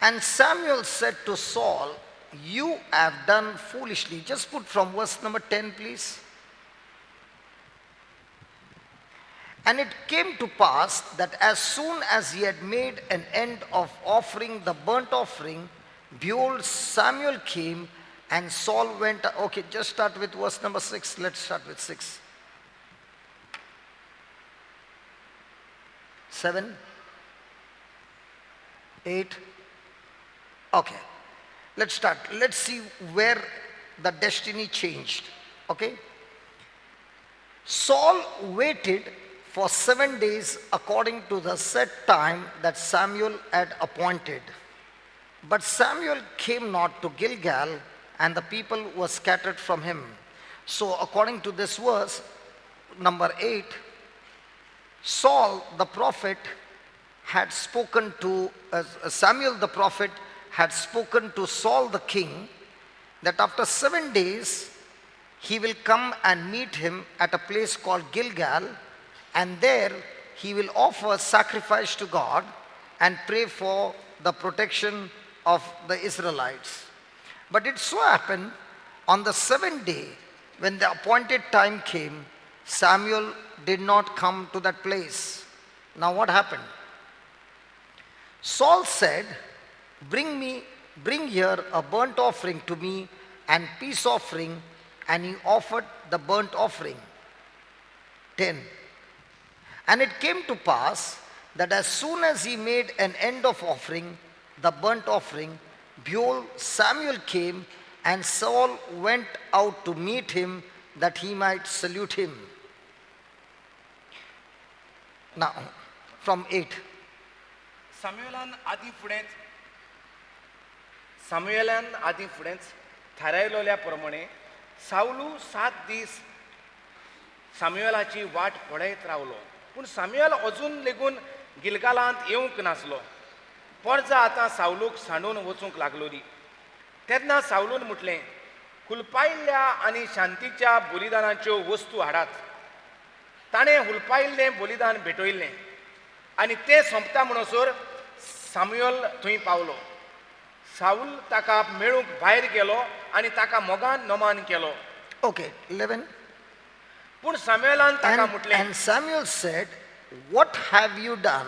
And Samuel said to Saul, you have done foolishly. Just put from verse number 10, please. And it came to pass that as soon as he had made an end of offering the burnt offering, behold, Samuel came and Saul went. Okay, just start with verse number 6. Let's start with 6. 7, 8. Okay, let's start. Let's see where the destiny changed. Okay. Saul waited for 7 days according to the set time that Samuel had appointed. But Samuel came not to Gilgal, and the people were scattered from him. So, according to this verse, number 8, Saul the prophet had spoken to, Samuel the prophet had spoken to Saul the king that after 7 days he will come and meet him at a place called Gilgal, and there he will offer sacrifice to God and pray for the protection of the Israelites. But it so happened on the seventh day, when the appointed time came, Samuel did not come to that place. Now, what happened? Saul said, "Bring here a burnt offering to me and peace offering," and he offered the burnt offering. 10. And it came to pass that as soon as he made an end of offering the burnt offering, behold, Samuel came, and Saul went out to meet him that he might salute him. Now, from 8. सामुएलान आदी फुडेंच थारायलोल्या प्रमाणे सावलू 7 दीस सामुएलाची वाट पळयत रावलो, पूण सामुएल अजून लेगून गिलगालांत येवंक नासलो. परजा आतां सावलूक सांडून वचूंक लागलोली. तेन्ना सावलून म्हटलें, हुलपायल्ल्या आनी शांतीच्या बलिदानाच्यो वस्तू हाडात. ताणें हुलपायल्लें बलिदान भेटयल्लें आनी तें सोंपता म्हणसर सामुयल थंय पावलो. साऊल ताका मेळूंक भायर गेलो आनी ताका मोगान नमान केलो. Okay, 11. पूण सामुएलान ताका म्हटलें, And Samuel said, "What have you done?"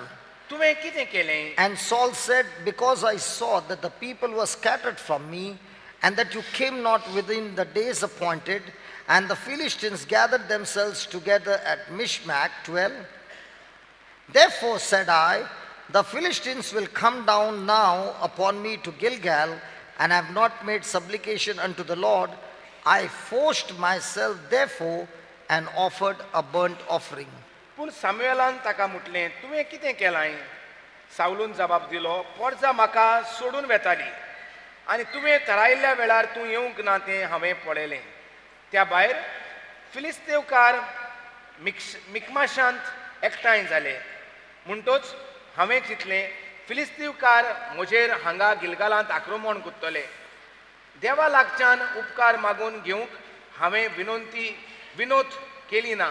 तुवें कितें केलें? And Saul said, "Because I saw that the people were scattered from me, and that you came not within the days appointed, and the Philistines gathered themselves together at Mishmash." 12. "Therefore said I, The Philistines will come down now upon me to Gilgal, and I have not made supplication unto the Lord. I forced myself therefore and offered a burnt offering." पूण सामुएलान ताका म्हटलें, तुवें कितें केलां? सावलून जबाब दिलो, पोरजा म्हाका सोडून वेताली आनी तुवें थारायल्ल्या वेळार तूं येवंक ना तें हांवें पळयलें. त्या भायर फिलिस्तेवकार मिक्स मिकमाशांत एकठांय जाले, म्हणटोच हांवें चिंतलें, फिलिस्तीवकार म्हजेर हांगा गिलगालांत आक्रमण करतले. देवा लागच्यान उपकार मागून घेवंक हांवें विनंती विनोद केली ना,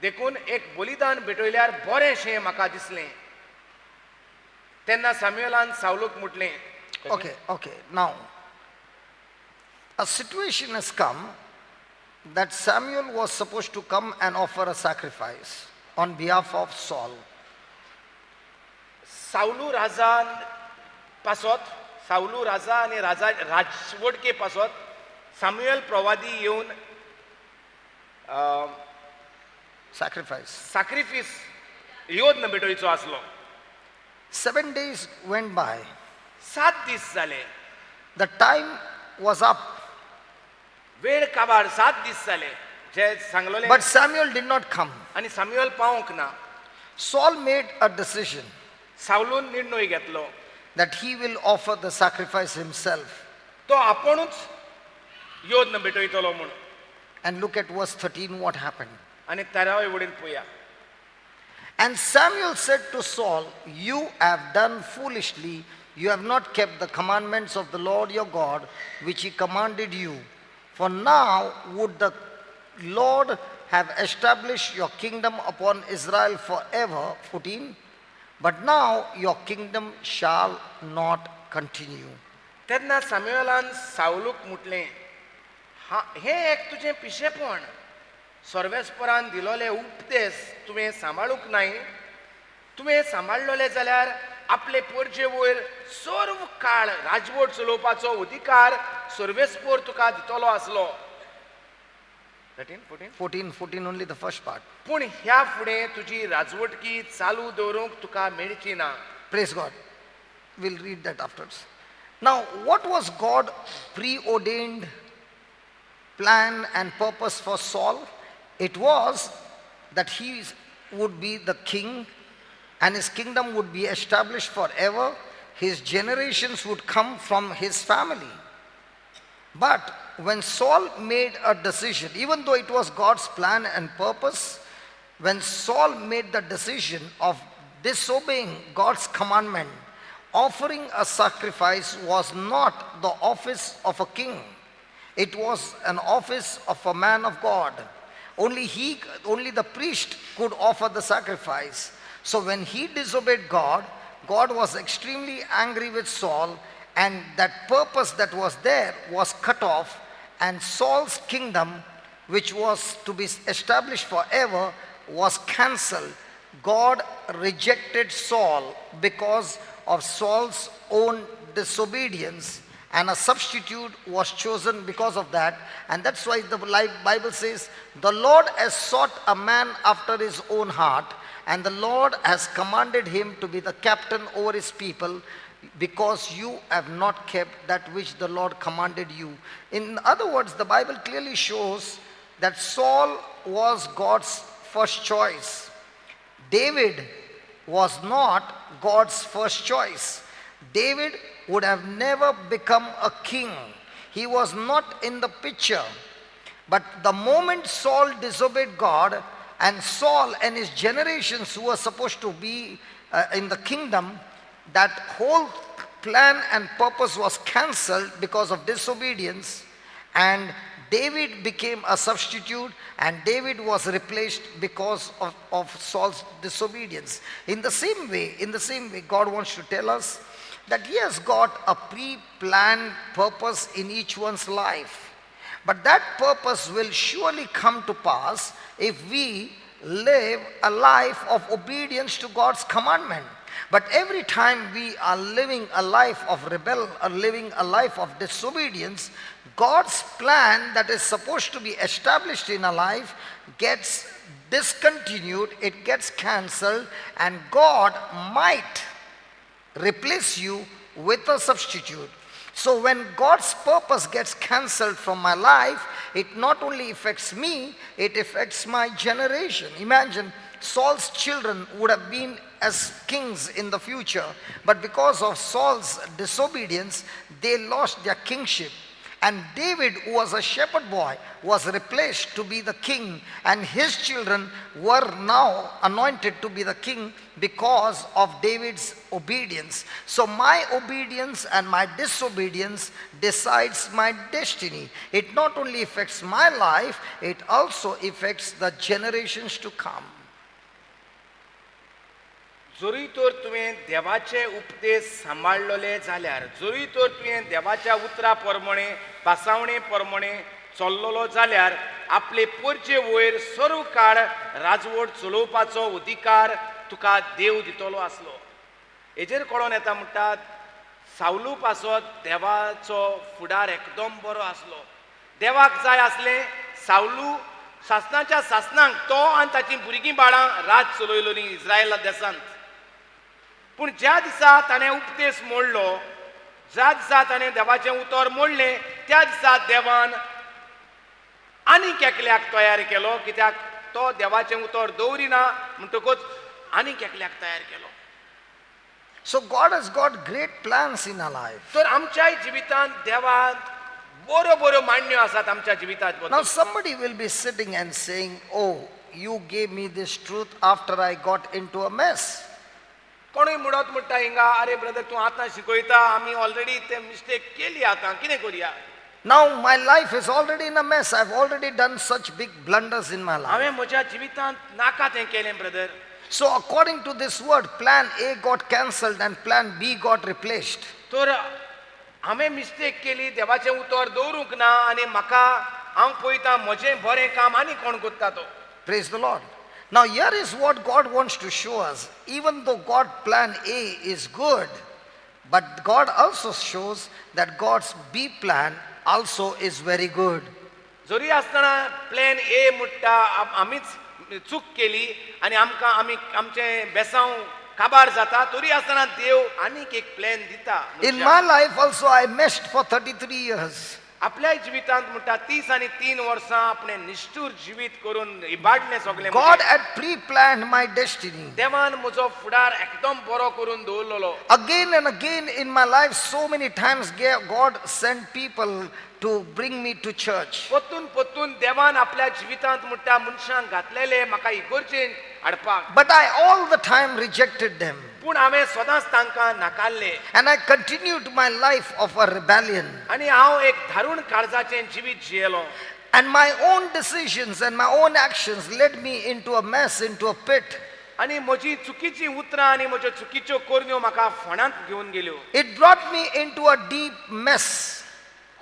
देखून एक बलिदान भेटयल्यार बरेंशें म्हाका दिसलें. तेन्ना सामुएलान सावलूक म्हटलें, Okay. Now, a situation has come that Samuel was supposed to come and offer a sacrifice on behalf of Saul. सावलू राजान पासत, सावलू राजा आनी राजा राजवटके पासत सामुएल प्रवादी येवन Sacrifice. साक्रिफीस योद्न भेटोवचो आसलो. 7 days went by. 7 दीस जाले. The time was up, वेळ काबार, 7 दीस जाले जे सांगलोले. But Samuel did not come. आनी सामुएल पावंक ना. Saul made a decision सावलून निर्णय घेतलो that he will offer the sacrifice himself. तो आपणूच योद्न भेटयतलो म्हूण. And look at verse 13, what happened. आनी तेरावे वडीन पळया. And Samuel said to Saul, "You have done foolishly. You have not kept the commandments of the Lord your God, which he commanded you. For now would the Lord have established your kingdom upon Israel forever." 14. "But now your kingdom shall not continue." तेन्ना सामुएलान सावलूक म्हटलें, हा हें एक तुजें पिशेपण. सर्वेस्परान दिलोले उपदेश तुवें सांबाळूंक नाय. तुवें सांबाळलोले जाल्यार आपले पोरजे वयर सर्व काळ राजवट चलोवपाचो अधिकार सर्वेस्पोर तुका दितलो आसलो. 13, 14. 14, 14 only the first part. पूण ह्या फुडें तुजी राजवटकी चालू दवरूंक तुका मेळची ना. Praise God. We'll read that afterwards. Now, what was God preordained plan and purpose for Saul? It was that he would be the king and his kingdom would be established forever. His generations would come from his family. But when Saul made a decision, even though it was God's plan and purpose, when Saul made the decision of disobeying God's commandment, offering a sacrifice was not the office of a king. It was an office of a man of God. Only the priest could offer the sacrifice. So when he disobeyed God, God was extremely angry with Saul, and that purpose that was there was cut off, and Saul's kingdom, which was to be established forever, was cancelled. God rejected Saul because of Saul's own disobedience, and a substitute was chosen because of that. And that's why the Bible says, "The Lord has sought a man after his own heart, and the Lord has commanded him to be the captain over his people, because you have not kept that which the Lord commanded you." In other words, the Bible clearly shows that Saul was God's first choice. David was not God's first choice. David would have never become a king. He was not in the picture. But the moment Saul disobeyed God, and Saul and his generations who were supposed to be in the kingdom, that whole plan and purpose was cancelled because of disobedience, and David became a substitute, and David was replaced because of Saul's disobedience. In the same way, God wants to tell us that He has got a pre-planned purpose in each one's life. But that purpose will surely come to pass if we live a life of obedience to God's commandment. But every time we are living a life of rebel or living a life of disobedience, God's plan that is supposed to be established in our life gets discontinued, it gets cancelled, and God might replace you with a substitute. So when God's purpose gets cancelled from my life, it not only affects me, it affects my generation. Imagine Saul's children would have been as kings in the future, but because of Saul's disobedience, they lost their kingship. And David, who was a shepherd boy, was replaced to be the king, and his children were now anointed to be the king because of David's obedience. So my obedience and my disobedience decides my destiny. It not only affects my life, it also affects the generations to come. जरूय तर तुवें देवाचे उपदेश सांबाळलेले जाल्यार, जरूय तर तुवें देवाच्या उतरा प्रमाणे, पासावणे प्रमाणे चल्लेलो जाल्यार, आपले परजे वयर सर्व काळ राजवट चलोवपाचो अधिकार तुका देव दितलो आसलो. हेजेर कळोन येता म्हणटात, सावलू पासत देवाचो फुडार एकदम बरो आसलो. देवाक जाय आसलें सावलू सासनाच्या सासनाक तो आनी ताचीं भुरगीं बाळां राज चलयलोलीं इस्रायला देशांत. पूण ज्या दिसा ताणें उपदेश मोडलो, ज्या दिसा ताणें देवाचें उतर मोडलें, त्या दिसा देवान आनीक एकल्याक तयार केलो, कित्याक तो देवाचें उतर दवरिना म्हणटकूच आनीक एकल्याक तयार केलो. So God has got great plans in our life. तर आमच्याय जिवितांत देवान बऱ्यो बऱ्यो मांडण्यो आसात आमच्या जिवितात. Now somebody will be sitting and saying, "Oh, you gave me this truth after I got into a mess." कोणूय म्हणत म्हणटा हिंगा, "अरे ब्रदर, तूं आतां शिकयता, आमी ऑलरेडी ते मिस्टेक केली, आतां कितें करुया?" Now my life is already in a mess. I've already done such big blunders in my life. हांवें म्हज्या जिवितांत नाका तें केलें brother. So according to this word, plan A got cancelled and plan B got replaced. तर हांवें mistake केली, देवाचें उतर दवरूंक ना आनी म्हाका हांव पळयता म्हजें बरें काम आनी कोण करता तो. Praise the Lord. Now here is what God wants to show us. Even though God plan A is good, but God also shows that God's B plan also is very good. जरी आसतना plan A म्हणटा आमीच चूक केली आनी आमकां आमी आमचें बेसांव काबार जाता, तरी आसतना देव आनीक एक प्लॅन दिता In मनशाक. My life also, I messed for 33 years. आपल्या जिवितांत म्हणटा 33 वर्सां आपणे निश्ठूर जिवीत करून इबाडलें सगळें God म्हजें. Had pre-planned my destiny. देवान म्हजो फुडार एकदम बरो करून दवरलेलो. Again and again in my life, so many times God sent people to bring me to church. परतून परतून देवान आपल्या जिवितांत म्हणटा मनशांक घातलेले म्हाका इगर्जेन हाडपाक. But I all the time rejected them. पूण हांवें सदांच तांकां नाकारले. And I continued my life of a rebellion. आनी हांव एक धारुण काळजाचें जिवीत जियेलो. And my own decisions and my own actions led me into a mess, into a pit. आनी म्हजी चुकीचीं उतरां आनी म्हज्यो चुकीच्यो करण्यो म्हाका फोंडांत घेवन गेल्यो. It brought me into a deep mess.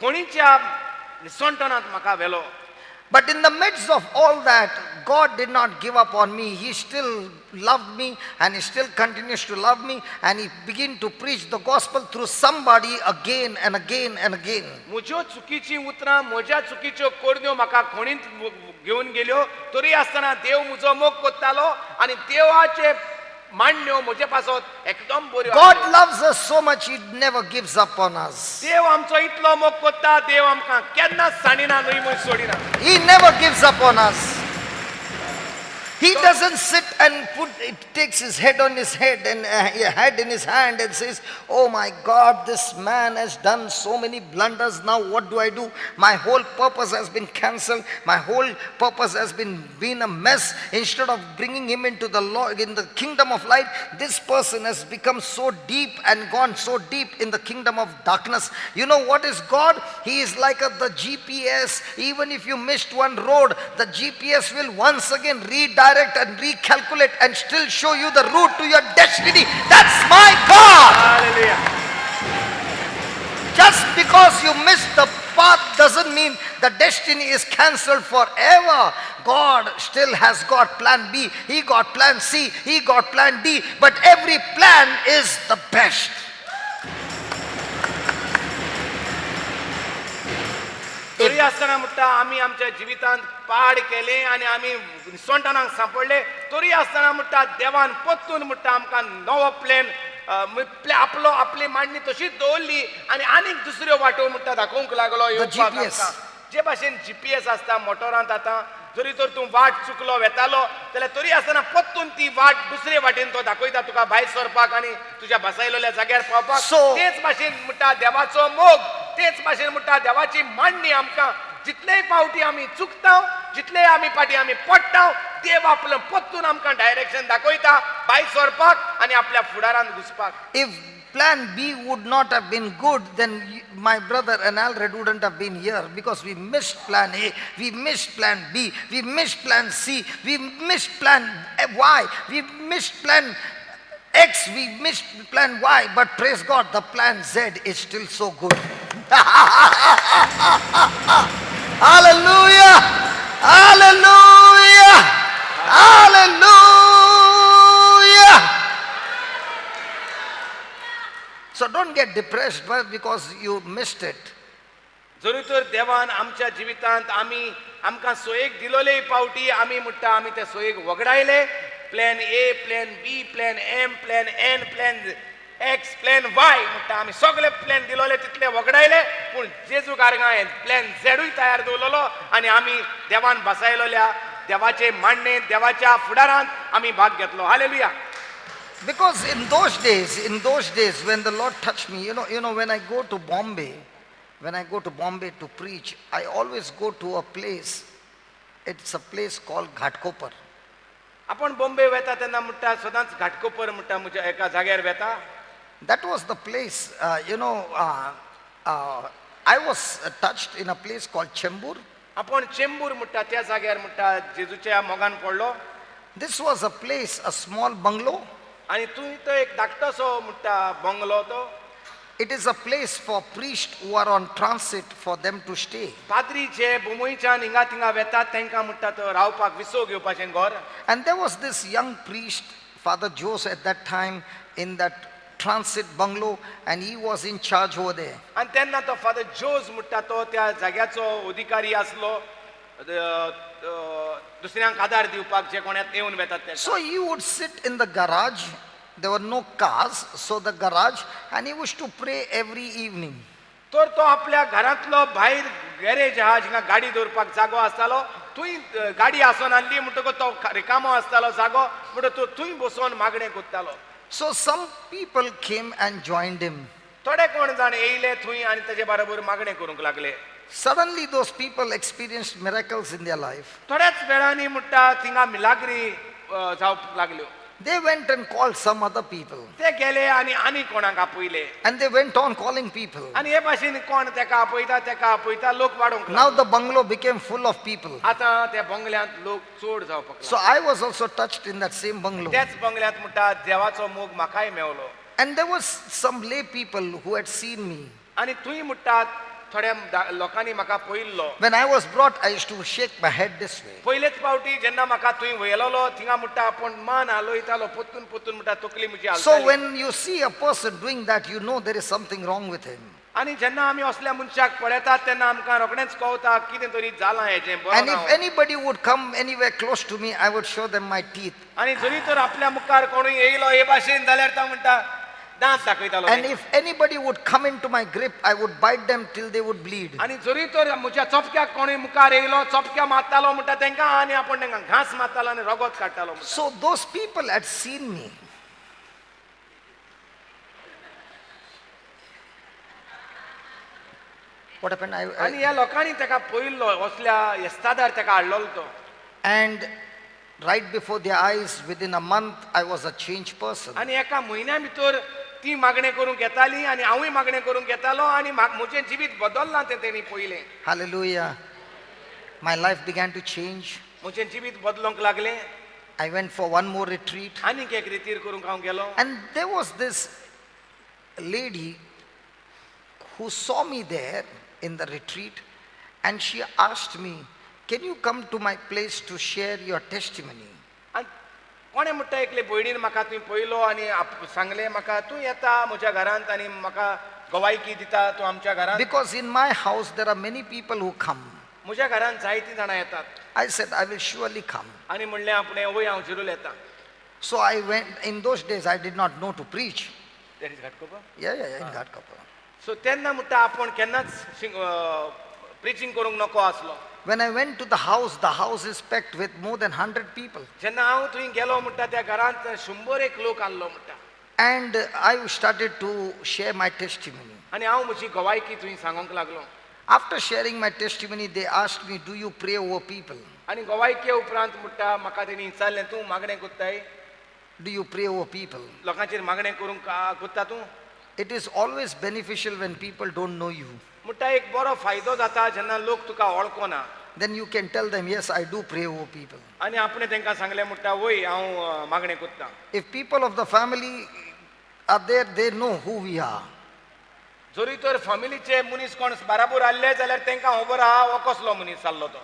खणीच्या निसणटणांत म्हाका व्हेलो. But in the midst of all that, God did not give up on me. He still loved me and He still continues to love me. And He began to preach the gospel through somebody again and again and again. म्हज्यो चुकीचीं उतरां म्हज्या चुकीच्यो करण्यो म्हाका खणींत घेवन गेल्यो तरी आसतना देव म्हजो मोग करतालो आनी देवाचे मांडण्यो म्हजे पासत एकदम बऱ्यो God आसल्यो. Loves us so much, He never gives up on us. देव आमचो इतलो मोग करता देव आमकां केन्नाच सांडिना न्हय म्हूण सोडिना. He never gives up on us. He doesn't sit and put, it takes his head on his head and head in his hand and says, "Oh my God, this man has done so many blunders. Now what do I do? My whole purpose has been cancelled. My whole purpose has been a mess. Instead of bringing him into the law, in the kingdom of light, this person has become so deep and gone so deep in the kingdom of darkness." You know what is God? He is like the GPS. Even if you missed one road, the GPS will once again redirect and recalculate and still show you the route to your destiny. That's my God. Hallelujah. Just because you missed the path doesn't mean the destiny is cancelled forever. God still has got plan B, He got plan C, He got plan D, but every plan is the best. तरी आसतना म्हणटा आमी आमच्या जिवितांत पाड केलें आनी आमी निसणटणाक सांपडले तरी आसतना म्हणटा देवान परतून म्हणटा आमकां नवो प्लॅन आपलो आपली मांडणी तशीच दवरली आनी आनीक दुसऱ्यो वाटो म्हणटा दाखोवंक लागलो येवपाक GPS. आमकां. जे भाशेन जीपीएस आसता मोटोरांत आतां जरी तर तूं वाट चुकलो वेतालो जाल्यार तरी आसतना परतून ती वाट दुसरे वाटेन तो दाखयता तुका भायर सरपाक आनी तुज्या बसायलेल्या जाग्यार पावपाक. तेच भाशेन म्हणटा देवाचो मोग तेच भाशेन म्हणटा देवाची मांडणी आमकां जितलेय फावटी आमी चुकता जितले आमी फाटी आमी पडटा देव आपलो परतून आमकां डायरेक्शन दाखयता भायर सरपाक आनी आपल्या फुडारांत घुसपाक. If plan B would not have been good, then my brother and Alred wouldn't have been here because we missed plan A, we missed plan B, we missed plan C, we missed plan Y, we missed plan X, we missed plan Y, but praise God, the plan Z is still so good. Hallelujah! Hallelujah! Hallelujah! So don't get depressed but because you missed it. जरी तर देवान आमच्या जिवितांत आमी आमकां सोयेक दिलोले पावटी आमी म्हणटा आमी ते सोयेक वगडायले plan A, plan B, plan M, plan N, plan X, plan Y म्हणटा आमी सगळे प्लॅन दिलोले तितले वगडायले पूण जेजू गारगां प्लॅन झेडूय तयार दवरलेलो आनी आमी देवान बसायलोल्या देवाचे मांडणे देवाच्या फुडारांत आमी भाग घेतलो. Hallelujah. Because in those days when the Lord touched me, when I go to Bombay, when I go to Bombay to preach, I always go to a place. It's a place called Ghatkopar. आपण बॉम्बे वेता तेन्ना म्हणटा सदांच घाटकोपर म्हणटा म्हज्या एका जाग्यार वेता. That was the place, I was touched in a place called Chembur. आपण चेंबूर म्हणटा त्या जाग्यार म्हणटा जेजूच्या मोगान पडलो. This was a place, a small bungalow. आनी थंय तो एक धाकटोसो म्हणटा बंगलो तो. It is a place for priests who are on transit for them to stay. पाद्री जे मुंबयच्यान हिंगा थिंगा वेतात तांकां म्हणटा तो रावपाक विसव घेवपाचें घर. And there was this young priest, Father Jose, at that time in that transit bungalow, and he was in charge over there. आनी तेन्ना तो फादर जोज म्हणटा तो त्या जाग्याचो अधिकारी आसलो दुसऱ्यांक आदार दिवपाक जे कोणाक येवन वेतात ते. So he would sit in the garage. There were no cars, so the garage, and he used to pray every evening. तर तो आपल्या घरांतलो भायर गॅरेज आहा जिंगा गाडी दवरपाक जागो आसतालो थंय गाडी आसून आहली म्हणटकच तो रिकामो आसतालो जागो म्हणटकच तो थंय बसोन मागणें करतालो. So some people came and joined him. थोडे कोण जाण येयले थंय आनी तेजे बरोबर मागणें करूंक लागले. Suddenly, those people experienced miracles in their life. थोड्याच वेळांनी म्हणटा थिंगा मिलाग्री जावपाक लागल्यो. They went and called some other people. ते गेले आनी आनी कोणाक आपयले. And they went on calling people. आनी हे भाशेन कोण तेका आपयता तेका आपयता लोक वाडोवंक Now लागले. the bungalow became full of people. आतां त्या बंगल्यांत लोक चड जावपाक So लागले. I was also touched in that same bungalow. त्याच बंगल्यांत म्हणटा देवाचो मोग म्हाकाय मेवलो. And there was some lay people who had seen me. आनी थंय म्हणटात थोड्या लोकांनी म्हाका पळयल्लो. When I was brought, I used to shake my head this way. पयलेच फावटी जेन्ना म्हाका थंय व्हयलोलो थिंगा म्हणटा आपूण मान हालयतालो पोत्तून पोत्तून म्हणटा तकली म्हजी So हालताली. when you see a person doing that, you know there is something wrong with him. आनी जेन्ना आमी असल्या मनशाक पळयतात तेन्ना आमकां रोखडेंच कळटा कितें तरी जालां हेजें बरो And ना if हो. anybody would come anywhere close to me, I would show them my teeth. आनी जरी तर आपल्या मुखार कोणूय येयलो हे भाशेन जाल्यार तो म्हणटा दांत दाखयतालो. And if anybody would come into my grip, I would bite them till they would bleed. आनी जरी तर म्हज्या चोपक्याक कोणूय मुखार येयलो चोपक्या मारतालो म्हणटा तेंकां आनी आपूण तेंकां घांस मारतालो आनी रगत काडटालो म्हणटा. So those people had seen me. What happened? आनी ह्या लोकांनी तेका पळयल्लो असल्या एस्तादार तेका हाडलेलो तो. And right before their eyes, within a month, I was a changed person. आनी एका म्हयन्या भितर ती मागणें करूंक येताली आनी हांवूय मागणें करूंक येतालो आनी म्हजें जिवीत बदल्लां तें तेणी पळयलें. Hallelujah. My life began to change. म्हजें जिवीत बदलूंक लागलें. I went for one more retreat. आनीक एक रितीर करूंक हांव गेलो. And there was this lady who saw me there in the retreat, and she asked me, "Can you come to my place to share your testimony?" आनी कोणें म्हणटा एकले भयणीन म्हाका तुवें पळयलो आनी सांगलें म्हाका तूं येता म्हज्या घरांत आनी म्हाका गवायकी दिता तूं आमच्या घरांत. Because in my house there are many people who come. म्हज्या घरांत जायतीं जाणां येतात. I said, "I will surely come." आनी म्हणलें आपणें वय हांव जिरूल येता. So I went. In those days, I did not know to preach. That is Ghatkopar? Yeah, in Ghatkopar. So तेन्ना म्हणटा आपूण केन्नाच प्रिचींग करूंक नको आसलो. When I went to the house is packed with more than 100 people. जेन्ना हांव थंय गेलो म्हणटा त्या घरांत 100 लोक आहलो म्हणटा. And I started to share my testimony. आनी हांव म्हजी गवायकी थंय सांगूंक लागलो. After sharing my testimony, they asked me, "Do you pray over people?" आनी गवायके उपरांत म्हणटा म्हाका तेणी विचारलें तूं मागणें करताय? Do you pray over people? लोकांचेर मागणें करूंक करता तूं? It is always beneficial when people don't know you. म्हणटा एक बरो फायदो जाता जेन्ना लोक तुका वळखना. Then you can tell them, "Yes, I do pray over people." आनी आपणें तांकां सांगलें म्हणटा वय हांव मागणें करता. If people of the family are there, they know who we are. जरी तर फॅमिलीचे मनीस कोण बाराबोर आहले जाल्यार तांकां खबर आहा हो कसलो मनीस जाल्लो तो.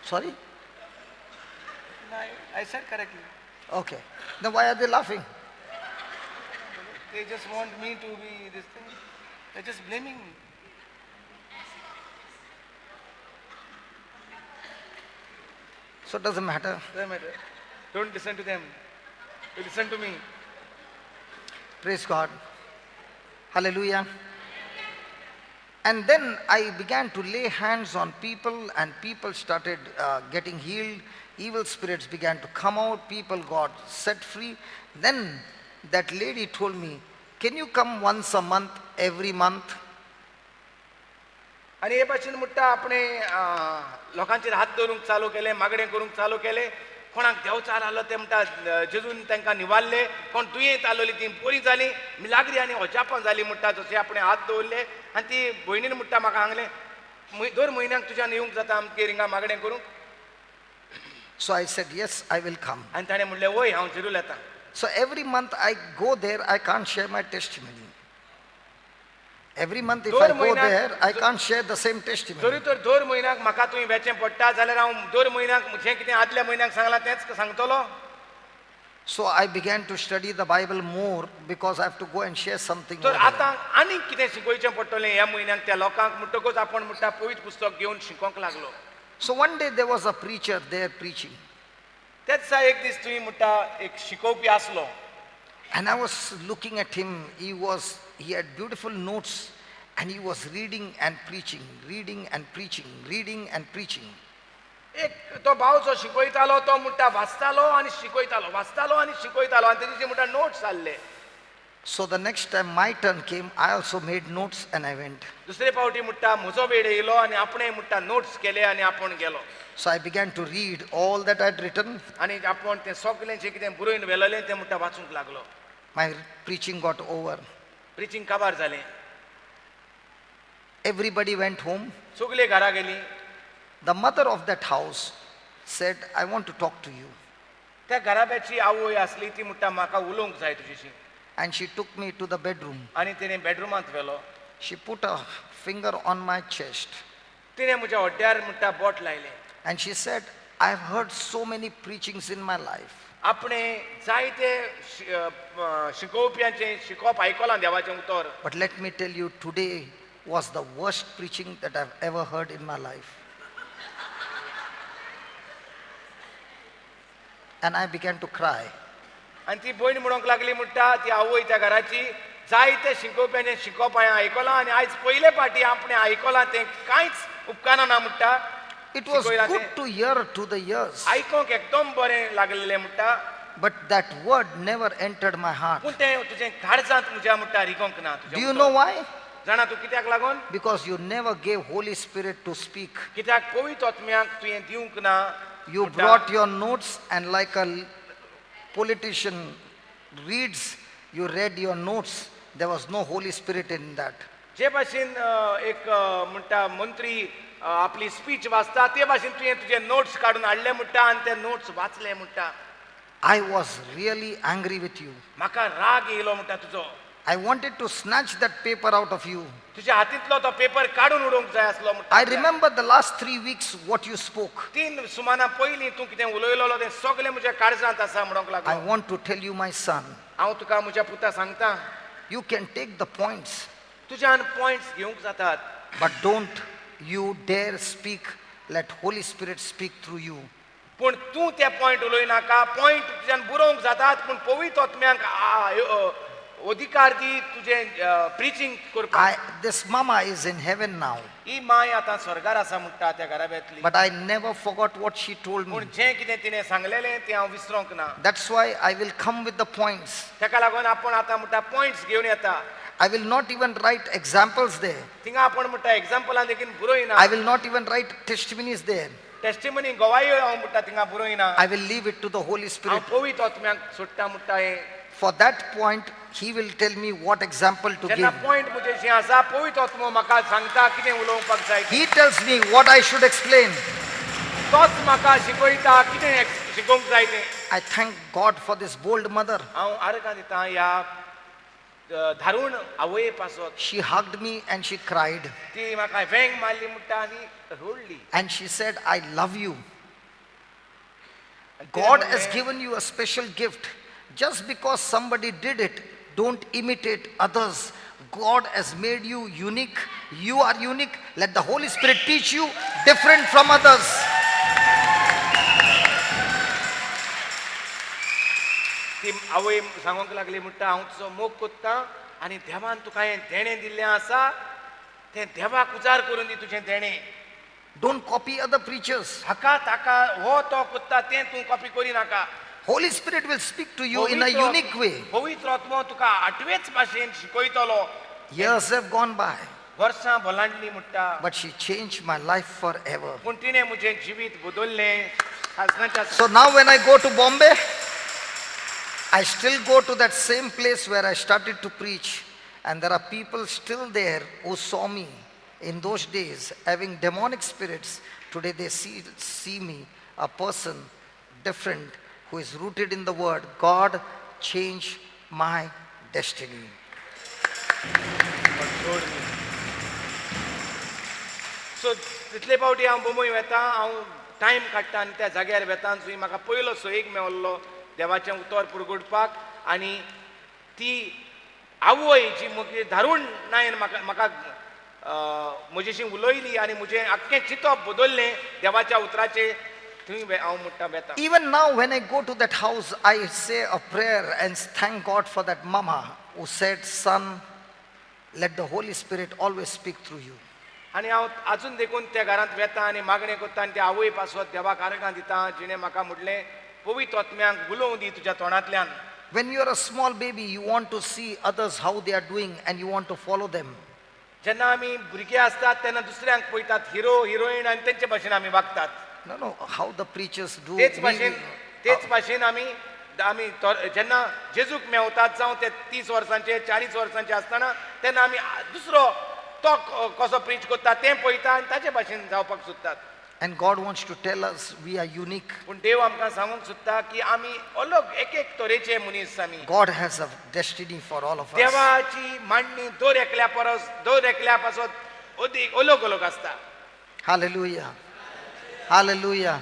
Sorry? I said correctly. Okay. Then why are they laughing? They just want me to be this thing. They're just blaming me. So it doesn't matter. Doesn't matter. Don't listen to them. You listen to me. Praise God. Hallelujah. And then I began to lay hands on people, and people started getting healed. Evil spirits began to come out. People got set free. Then that lady told me, "Can you come once a month, every month?" आनी हे भाशेन म्हणटा आपणें लोकांचेर हात दवरूंक चालू केले, मागणें करूंक चालू केले. कोणाक देंवचार आसलो ते म्हणटा जेजून तांकां निवारले, कोण दुयेंत आसलोली ती बरी जाली, मिलाग्री आनी अजापां जाली म्हणटा जशें आपणें हात दवरले. आनी ती भयणीन म्हणटा म्हाका सांगलें दर म्हयन्याक तुज्यान येवंक जाता आमगेर हिंगा मागणें करूंक? So I said, "Yes, I will come." आनी ताणें म्हणलें वय हांव जिरूल येता. So every month I go there, I can't share my testimony. Every month if I go there, I can't share the same testimony. जरी तर दर म्हयन्याक म्हाका तुवें वेचें पडटा जाल्यार हांव दर म्हयन्याक जें कितें आदल्या म्हयन्याक सांगलां तेंच सांगतलो. So I began to study the Bible more because I have to go and share something. तर आतां आनीक कितें शिकोवचें पडटलें ह्या म्हयन्याक त्या लोकांक म्हणटकूच आपण म्हणटा पवित्र पुस्तक घेवन शिकोवंक लागलो. So one day there was a preacher there preaching. तेच दिसा एक दीस तुवें म्हणटा एक शिकोवपी आसलो. And I was looking at him. He had beautiful notes and he was reading and preaching, reading and preaching, reading and preaching. एक तो भाव जो शिकयतालो तो म्हणटा वाचतालो आनी शिकयतालो, वाचतालो आनी शिकयतालो आनी तेजे म्हणटा नोट्स जाल्ले. So the next time my turn came, I also made notes and I went. दुसरे फावटी म्हणटा म्हजो वेळ येयलो आनी आपणें म्हणटा नोट्स केले आनी आपूण गेलो. So I began to read all that I had written. आनी आपूण तें सगळें जें कितें बरोवन व्हेलेलें तें म्हणटा वाचूंक लागलो. My preaching got over. Preaching काबार जालें. Everybody went home. सगळे घरा गेली. The mother of that house said, "I want to talk to you." त्या घराब्याची आवय आसली ती म्हणटा म्हाका उलोवंक जाय तुजेशी. And she took me to the bedroom. आनी तिणें बेडरुमांत व्हेलो. She put a finger on my chest. तिणें म्हज्या हड्ड्यार म्हणटा बोट लायलें. And she said, "I've heard so many preachings in my life. आपणे जायते शिकोवप्यांचें शिकोवप आयकलां देवाचें उतर. But let me tell you, today was the worst preaching that I've ever heard in my life." And I began to cry. आनी ती भयण म्हणूंक लागली म्हणटा ती आवय त्या घराची जायते शिकोवप्यांचें शिकोवप हांवें आयकलां आनी आयज पयले फावटी आपणें आयकलां तें कांयच उपकारना म्हणटा. It was शिकयलां good तें to hear to the ears, आयकोंक एकदम बरें लागलेलें म्हणटा. but that word never entered my heart. पूण तें तुजें काळजांत म्हज्या म्हणटा रिगोंक ना Do तुजें you उतर. Know why? जाणा तूं कित्याक लागून? Because you never gave Holy Spirit to speak. कित्याक पवित्र आत्म्याक तुवें दिवंक ना. You म्हणटा, brought your notes and like a politician reads, you read your notes. There was no Holy Spirit in that. जे भाशेन एक म्हणटा मंत्री आपली स्पीच वाचता ते भाशेन तुवें तुजे नोट्स काडून हाडले म्हणटा आनी ते नोट्स वाचले म्हणटा. I was really angry with you. म्हाका राग येयलो म्हणटा तुजो. I wanted to snatch that paper out of you. तुज्या हातींतलो तो पेपर काडून उडोवंक जाय आसलो म्हणटा. I remember the last 3 weeks what you spoke. तीन सुमाना पयलीं तूं कितें उलयलोलो तें सगळें म्हज्या काळजांत आसा म्हणूंक I लागलो. want to tell you, my son, हांव तुका म्हज्या पुता सांगता, you can take the points, तुज्यान पॉयंट्स घेवंक जातात, but don't you dare speak. Let Holy Spirit speak through you. पूण तूं ते पॉयंट उलयनाका. पॉयंट तुज्यान बरोवंक जातात पूण पवित्र आत्म्याक अधिकार दी तुजें प्रिचींग करपाक. This mama is in heaven now, ही माय आतां स्वर्गार आसा म्हणटा त्या घराब्यांतली. but I never forgot what she told पूण me. जें कितें तिणें सांगलेलें तें हांव विसरोंक ना. That's why I will come with the points. ताका लागून आपण आतां म्हणटा पॉयंट्स घेवन येता. I will not even write examples there. थिंगा आपण म्हणटा एग्जाम्पलां देखीन बरोयना. I will not even write testimonies there. Testimony गवायो हांव म्हणटा थिंगा बरोयना. I will leave it to the Holy हांव Spirit. पवित्र आत्म्याक सोडटा म्हणटा हें. For that point, He will tell me what example to जेन्ना give. Point म्हजें आसा पवित्र आत्मो म्हाका सांगता कितें उलोवपाक जाय तें. He tells me what I should explain. तोच म्हाका शिकयता कितें शिकोवंक जाय तें. I thank God for this bold mother. हांव आर्गां दिता ह्या धारुण आवये पासत. She hugged me and she cried. ती म्हाका वेंग मारली म्हणटा आनी रडली. And she said, "I love you. आनी तिणें God has म्हणलें, given you a special gift. Just because somebody did it, don't imitate others. God has made you unique. You are unique. Let the Holy Spirit teach you different from others." ती आवय सांगूंक लागली म्हणटा हांव तुजो मोग कोत्ता आनी देवान तुका हें देणें दिल्लें आसा तें देवाक उजार करून दी तुजें देणें. Don't copy other preachers. हाका ताका हो तो कोत्ता तें तूं कॉपी करी नाका. Holy Spirit will speak to you in a unique way. पवित्र आत्मो तुका आठवेच भाशेन शिकयतलो. Years have gone by, वर्सां भलांडली म्हणटा, but she changed my life forever. पूण तिणें म्हजें जिवीत बदललें सासणाच्या. So now when I go to Bombay, I still go to that same place where I started to preach, and there are people still there who saw me in those days having demonic spirits. Today they see me, a person different who is rooted in the word. God changed my destiny. So तितले फावटी हांव मुंबय वेता हांव time काडटा आनी त्या जाग्यार वेता जंय म्हाका पयलो सोयीक मेवल्लो देवाचें उतर पुरगुटपाक आनी ती आवय जी म्हजी धारुण नायन म्हाका म्हाका म्हजेशी उलयली आनी म्हजें आख्खें चिंतप बदललें देवाच्या उतराचें. थंय हांव म्हणटा वेता. Even now, when I go to that house, I say a prayer and thank God for that mama who said, "Son, let the Holy Spirit always speak through you." आनी हांव अजून देखून त्या घरांत वेता आनी मागणें करता आनी त्या आवय पासत देवाक आर्गां दिता जिणें म्हाका म्हणलें पवित्र आत्म्याक उलोवं दी तुज्या तोंडांतल्यान. When you are a small baby, you want to see others how they are doing and you want to follow them. जेन्ना आमी भुरगे आसतात तेन्ना दुसऱ्यांक पळयतात हिरो हिरोईन आनी तेंचे भाशेन आमी वागतात. No, how the preachers do. तेच भाशेन तेच भाशेन आमी आमी जेन्ना जेजूक मेवतात जावं ते 30 वर्सांचे 40 वर्सांचे आसतना तेन्ना आमी दुसरो तो कसो प्रीच करता तें पळयता आनी ताचे भाशेन जावपाक सोदतात. And God wants to tell us we are unique. पूण देव आमकां सांगूंक सोदता की आमी अलग एक एक तरेचे मनीस आमी. God has a destiny for all of us. देवाची मांडणी दर एकल्या परस दर एकल्या पासत अदीक अलग अलग आसता. Hallelujah. Hallelujah.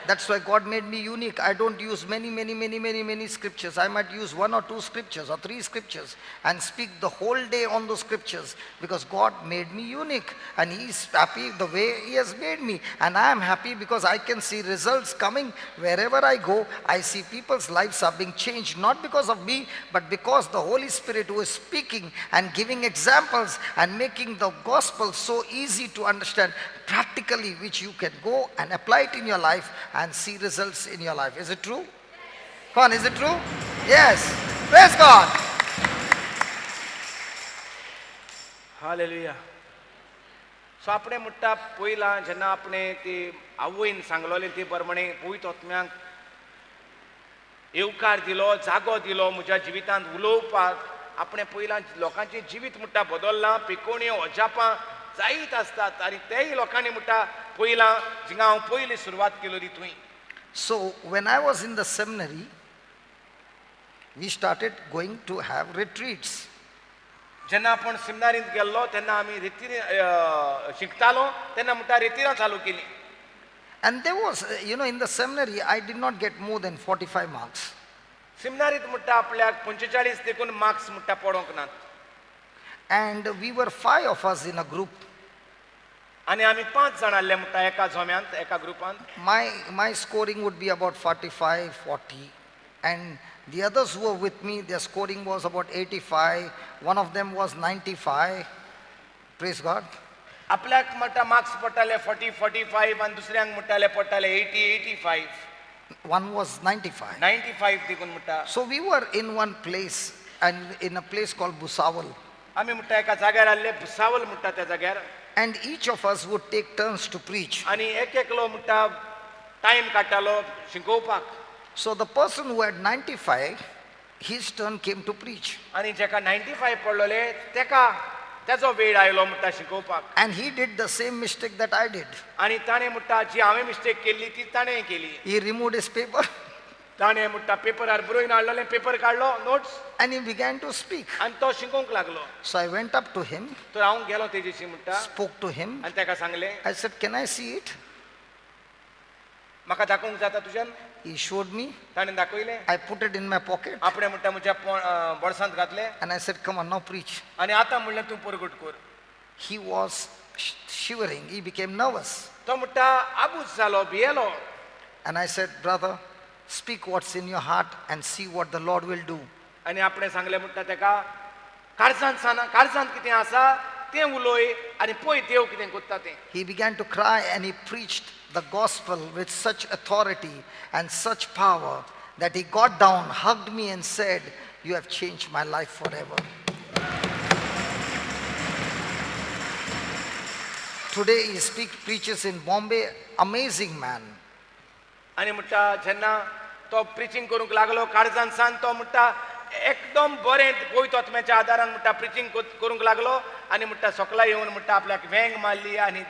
That's why God made me unique. I don't use many, many, many, many, many scriptures. I might use one or two scriptures or three scriptures and speak the whole day on those scriptures because God made me unique and He is happy the way He has made me. And I am happy because I can see results coming wherever I go. I see people's lives are being changed not because of me, but because the Holy Spirit who is speaking and giving examples and making the gospel so easy to understand practically, which you can go and apply it in your life and see results in your life. Is it true? Come on, is it true? Yes. Praise God. Hallelujah. So आपणें म्हणटा पयलां जेन्ना आपणें ती आवयन सांगलोलें ते प्रमाणे पवित्र आत्म्याक येवकार दिलो जागो दिलो म्हज्या जिवितांत उलोवपाक आपणें पयलां लोकांचें जिवीत म्हणटा बदल्लां पिकोण्यो अजापां जायत आसतात आनी तेय लोकांनी म्हणटा पयलां जिंगा हांव पयली सुरवात केलोली थंय. So when I was in the seminary, we started going to have retreats. जेन्ना आपूण सिमनारींत गेल्लो तेन्ना आमी रितीर शिकतालो तेन्ना म्हणटा रितिरां चालू केली. And there was, in the seminary, I did not get more than 45 marks. सिमनारींत म्हणटा आपल्याक 45 देखून मार्क्स म्हणटा पडोंक नात. And we were 5 of us in a group. आनी आमी 5 जाण आसले म्हणटा एका जोम्यांत एका ग्रुपांत. My scoring would be about 45, 40. And the others who were with me, their scoring was about 85. One of them was 95. Praise God. आपल्याक म्हणटा मार्क्स पडटाले 40, 45 आनी दुसऱ्यांक म्हणटाले पडटाले 80, 85. One was 95. 95 देखून म्हणटा. So we were in one place, and in a place called Bhusawal. आमी म्हणटा एका जाग्यार आसले भुसावल म्हणटा त्या जाग्यार. And each of us would take turns to preach. आनी एक एकलो म्हणटा टायम काडटालो शिकोवपाक. So the person who had 95, his turn came to preach. आनी जेका 95 पडलोले तेका तेजो वेळ आयलो म्हणटा शिकोवपाक. And he did the same mistake that I did. आनी ताणें म्हणटा जी हांवें मिस्टेक केल्ली ती ताणें केली. He removed his paper ताणें म्हणटा पेपरार बरोवन हाडलोलें पेपर काडलो notes and he began to speak. आनी तो शिकोवंक लागलो. So I went up to him, तर हांव गेलो तेजेशी म्हणटा spoke to him. आनी तेका सांगलें I said, "Can I see it?" म्हाका दाखोवंक जाता तुज्यान. He showed me. ताणें दाखयलें. I put it in my pocket आपणें म्हणटा म्हज्या बोल्सांत घातलें. and I said, "Come on, now preach." आनी आतां म्हणलें तूं परगट कर. He was shivering. He became nervous. तो म्हणटा आबूज जालो भियेलो. And I said, "Brother, speak what's in your heart and see what the Lord will do." आनी आपणें सांगलें म्हणटा तेका काळजांत सांग काळजांत कितें आसा तें उलोय आनी पळय देव कितें करता तें. He began to cry and he preached the gospel with such authority and such power that he got down, hugged me and said, "You have changed my life forever." Today he preaches in Bombay, amazing man. आनी म्हणटा जेन्ना तो preaching करूंक लागलो काळजान सान तो म्हणटा एकदम बरें पवित्र आत्म्याच्या आदारान म्हणटा प्रिचींग करूंक लागलो आनी म्हणटा सकला येवन म्हणटा आपल्याक वेंग मारली आनी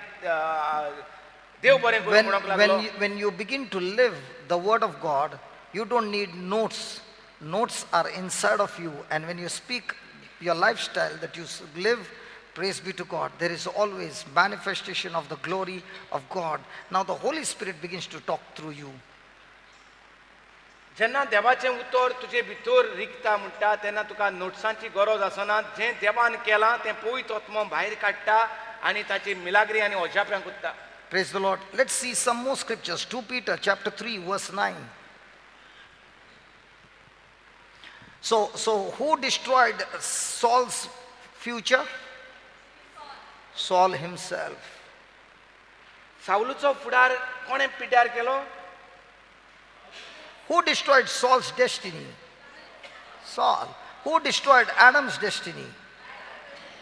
देव बरें करूं म्हणूंक लागलो. When you begin to live the word of God, you don't need notes. Notes are inside of you, and when you speak your lifestyle that you live, praise be to God, there is always manifestation of the glory of God. Now the Holy Spirit begins to talk through you. जेन्ना देवाचें उतर तुजे भितर रिगता म्हणटा तेन्ना तुका नोट्सांची गरज आसना. जें देवान केलां तें पवित्र आत्मो भायर काडटा आनी ताची मिलाग्री आनी अजाप्यां करता. Praise the Lord. Let's see some more scriptures. 2 Peter chapter 3 verse 9. So who destroyed Saul's future? Saul himself. सावलूचो फुडार कोणें पिड्ड्यार केलो? Who destroyed Saul's destiny? Saul. Who destroyed Adam's destiny?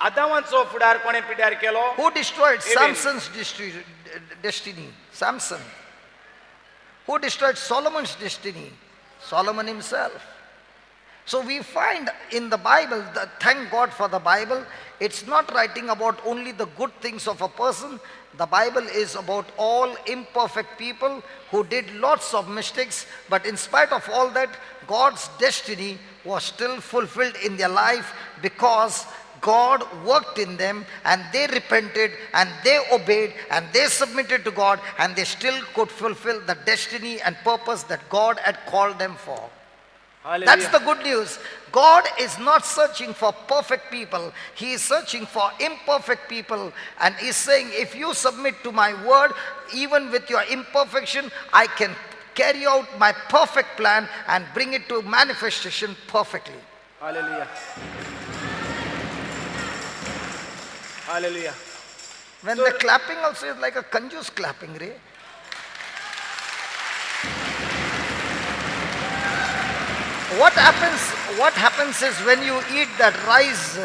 आदामाचो फुडार कोणें पिड्ड्यार केलो? Who destroyed Amen. Samson's destiny? Samson. Who destroyed Solomon's destiny? Solomon himself. So we find in the Bible, thank God for the Bible, it's not writing about only the good things of a person. The Bible is about all imperfect people who did lots of mistakes, but in spite of all that, God's destiny was still fulfilled in their life because God worked in them and they repented and they obeyed and they submitted to God and they still could fulfill the destiny and purpose that God had called them for. That's the good news. God is not searching for perfect people. He is searching for imperfect people. And He's saying, if you submit to my word, even with your imperfection, I can carry out my perfect plan and bring it to manifestation perfectly. Hallelujah hallelujah. When the clapping also is like a kanjus clapping, re. What happens is when you eat that rice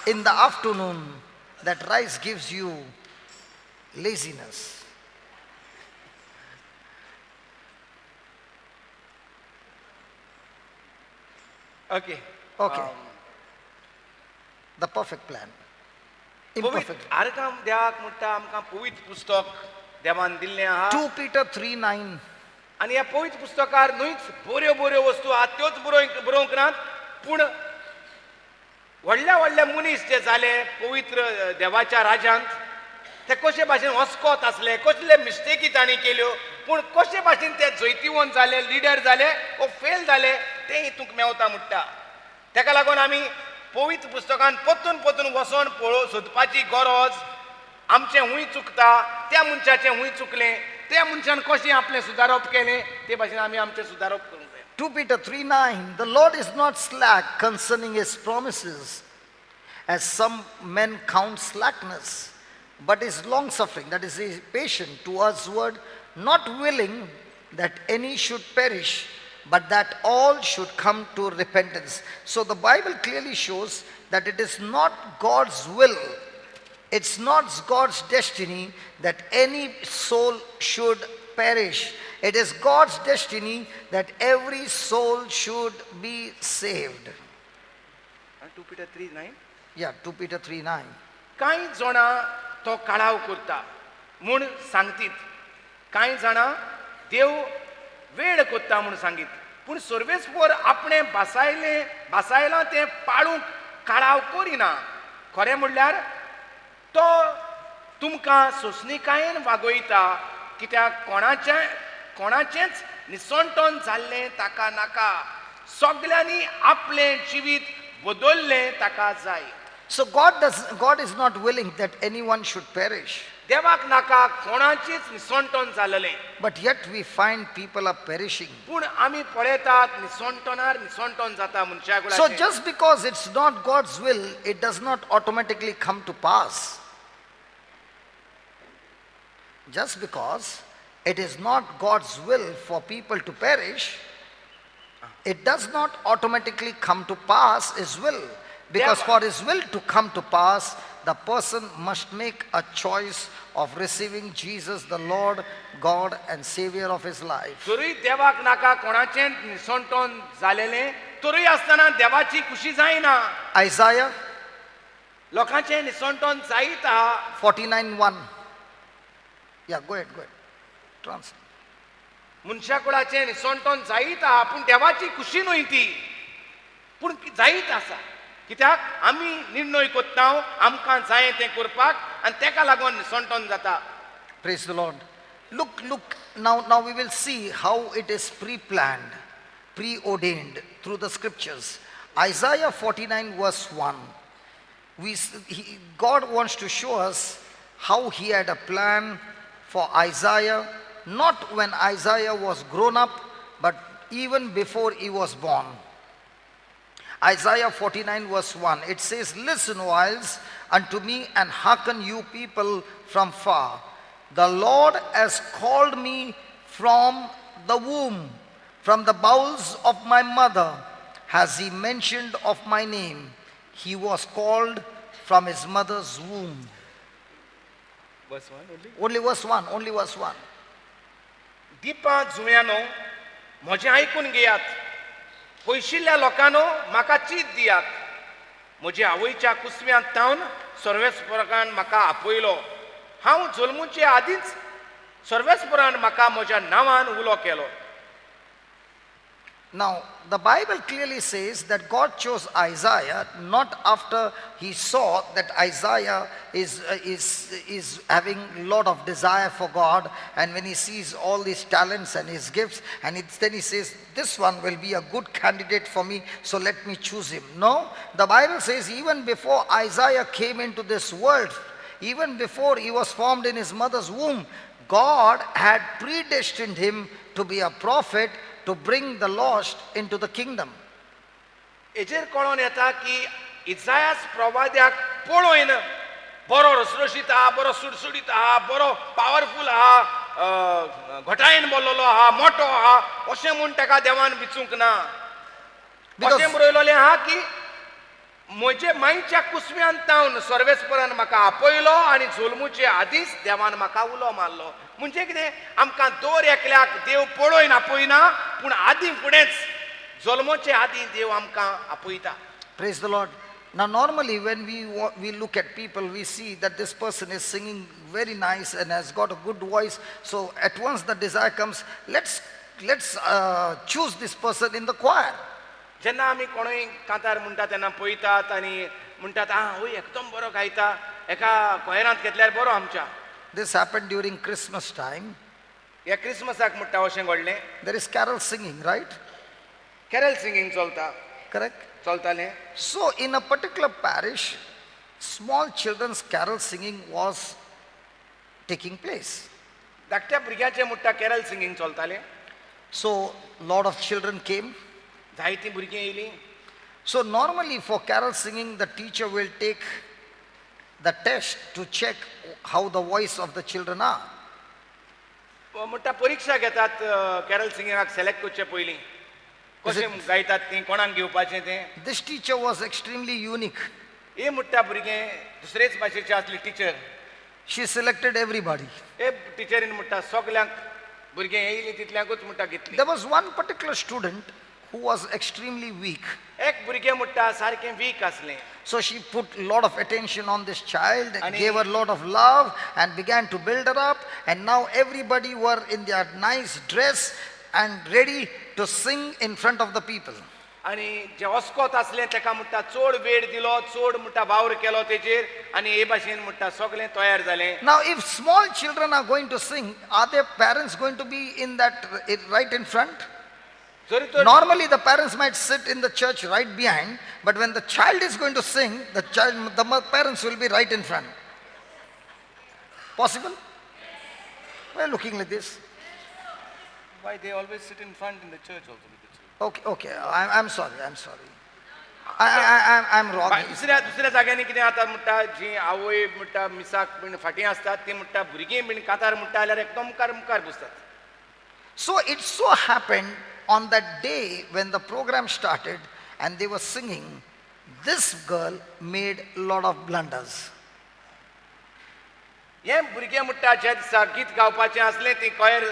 in the afternoon, that rice gives you laziness. Okay. Okay. The perfect plan. Imperfect. आरकाम देवाक म्हणटा आमकां पवित्र पुस्तक देवान दिल्लें आहा. 2 Peter 3 9. आनी ह्या पवित्र पुस्तकार न्हूच बऱ्यो बऱ्यो वस्तू आहात त्योच बरोवंक नात, पूण व्हडले व्हडले मनीस जे जाले पवित्र देवाच्या राजांत ते कशे भाशेन वस्कोत आसले, कसले मिस्टेकी तांणी केल्यो, पूण कशे भाशेन ते जैतिवंत जाले, लिडर जाले वो फेल जाले, तें हितूंक मेवता म्हणटा. तेका लागून आमी पवित्र पुस्तकान परतून परतून वचोन पळोव सोदपाची गरज. आमचें हूंय चुकता, त्या मनशाचें हूंय चुकलें, त्या मनशान कशें आपलें सुदारप केलें, ते भाशेन आमी आमचें सुदारप करूंक जाय. 2 Peter 3 9. The Lord is not slack concerning his promises, as some men count slackness, but is long suffering, that is, he is patient to us-ward, not willing that any should perish, but that all should come to repentance. So the Bible clearly shows that it is not God's will, it's not God's destiny that any soul should perish. It is God's destiny that every soul should be saved. 2 Peter 3:9. Yeah, 2 Peter 3 9. कांय जाणां तो काळाव करता म्हूण सांगतीत, कांय जाणां देव वेळ करता म्हूण सांगीत, पूण सर्वेस्पोर आपणें भासायलें भासायलां तें पाळूंक काळाव करिना. खरें म्हणल्यार तो तुमकां सोंसणिकायेन वागयता, कित्याक कोणाचें कोणाचेंच निसणटन जाल्लें ताका नाका, सगल्यांनी आपलें जिवीत बदललें ताका जाय. So God is not willing that anyone should perish. देवाक नाका कोणाचीच निसणटन जालेलें. But yet we find people are perishing. पूण आमी पळयतात निसणटनार निसणटन जाता मनशा. So just because it's not God's will, it does not automatically come to pass. Just because it is not God's will for people to perish, it does not automatically come to pass His will. Because for His will to come to pass, the person must make a choice of receiving Jesus, the Lord, God, and Savior of his life. जरूय देवाक नाका कोणाचें निसणटन जालेलें, तरूय आसतना देवाची खुशी जायना. Isaiah लोकांचें निसणटन जायत आहा. 49 1. Yeah, go ahead, go ahead. Translate. मनशा कुळाचें निसणटन जायत आहा, पूण देवाची खुशी न्हय ती, पूण जायत आसा, कित्याक आमी निर्णय करता आमकां जाय तें करपाक आनी तेका लागून निसणटन जाता. Praise the Lord. Look, look, now we will see how it is pre planned, preordained through the scriptures. Isaiah 49, verse 1. God wants to show us how He had a plan for Isaiah, not when Isaiah was grown up, but even before he was born. Isaiah 49 verse 1, it says, "Listen, whiles unto me, and hearken you people from far. The Lord has called me from the womb, from the bowels of my mother has he mentioned of my name. He was called from his mother's womb." Only verse 1, only verse 1. दिपां जुंव्यानो म्हजें आयकून घेयात, पयशिल्ल्या लोकांनो म्हाका चीत दियात. म्हज्या आवयच्या कुसव्यांत तावन सर्वेस्परान म्हाका आपयलो. हांव जल्मुचे आदींच सर्वेस्परान म्हाका म्हज्या नांवान उलो केलो. Now, the Bible clearly says that God chose Isaiah not after he saw that Isaiah is having a lot of desire for God, and when he sees all these talents and his gifts, and then he says, "This one will be a good candidate for me, so let me choose him." No, the Bible says even before Isaiah came into this world, even before he was formed in his mother's womb, God had predestined him to be a prophet to bring the lost into the kingdom. हेजेर कळोन येता की इजायास प्रवाद्याक पळोवन बरो रसरशीत आहा, बरो सुडसुडीत आहा, बरो पावरफूल आहा, घटायेन बोल्लोलो आहा, मोटो आहा अशें म्हूण ताका देवान विचूंक ना. अशें बरयलेलें आहा की म्हजे मांयच्या कुसव्यान तावन सर्वेस्परान म्हाका आपयलो आनी जल्मुचे आदींच देवान म्हाका उलो मारलो. म्हणजे कितें, आमकां दर एकल्याक देव पळोवन आपयना, पूण आदीं फुडेंच जल्मोचे आदीं देव आमकां आपयता. Praise the Lord. Now, normally when we look at people, we see that this person is singing very nice and has got a good voice. So at once the desire comes, let's choose this person in the choir. जेन्ना आमी कोणूय कांतार म्हणटा तेन्ना पळयतात आनी म्हणटात, आं हय एकदम बरो गायता, एका कोयरांत घेतल्यार बरो आमच्या. This happened during Christmas time. ह्या क्रिसमसाक म्हणटा अशें घडलें. There is carol singing, right? Carol singing चलता. Correct? चलतालें. So, in a particular parish, small children's carol singing was taking place. धाकट्या भुरग्यांचें म्हणटा कॅरल सिंगींग चलतालें. So, lot of children came. जायतीं भुरगीं येयलीं. So, normally for carol singing, the teacher will take the test to check how the voice of the children are. म्हणटा परिक्षा घेतात कॅरल सिंगिंगाक सिलेक्ट करचे पयलीं, कशें गायतात तीं, कोणाक घेवपाचें तें. This teacher was extremely unique. हे म्हणटा भुरगें दुसरेच भाशेचे आसली teacher. She selected everybody. हे टिचरीन म्हणटा सगल्यांक भुरगीं येयलीं तितल्यांकूच म्हणटा घेतली. There was one particular student who was extremely weak. एक भुरगें म्हणटा सारकें वीक आसलें. So she put a lot of attention on this child, Ani- gave her a lot of love, and began to build her up. And now everybody were in their nice dress and ready to sing in front of the people. आनी जे अस्कोत आसलें ताका म्हणटा चड वेळ दिलो, चड म्हणटा वावर केलो तेजेर आनी हे भाशेन म्हणटा सगळें तयार जालें. Now, if small children are going to sing, are their parents going to be in that right in front? जरी तर Normally, the parents might sit in the church right behind, but when the child is going to sing, the parents will be right in front. Possible? We're looking like this. Why they always sit in front in the church also with the children? Okay. I'm sorry. I'm sorry. I'm wrong. दुसऱ्या दुसऱ्या जाग्यांनी कितें जाता म्हणटा, जी आवय म्हणटा मिसाक बीन फाटीं आसतात ती म्हणटा भुरगीं बीन कातार म्हणटा जाल्यार एकदम मुखार मुखार बसतात. So it so happened on that day when the program started and they were singing, this girl made a lot of blunders. हें भुरगें म्हणटा ज्या दिसा गीत गावपाचें आसलें ती कॉयर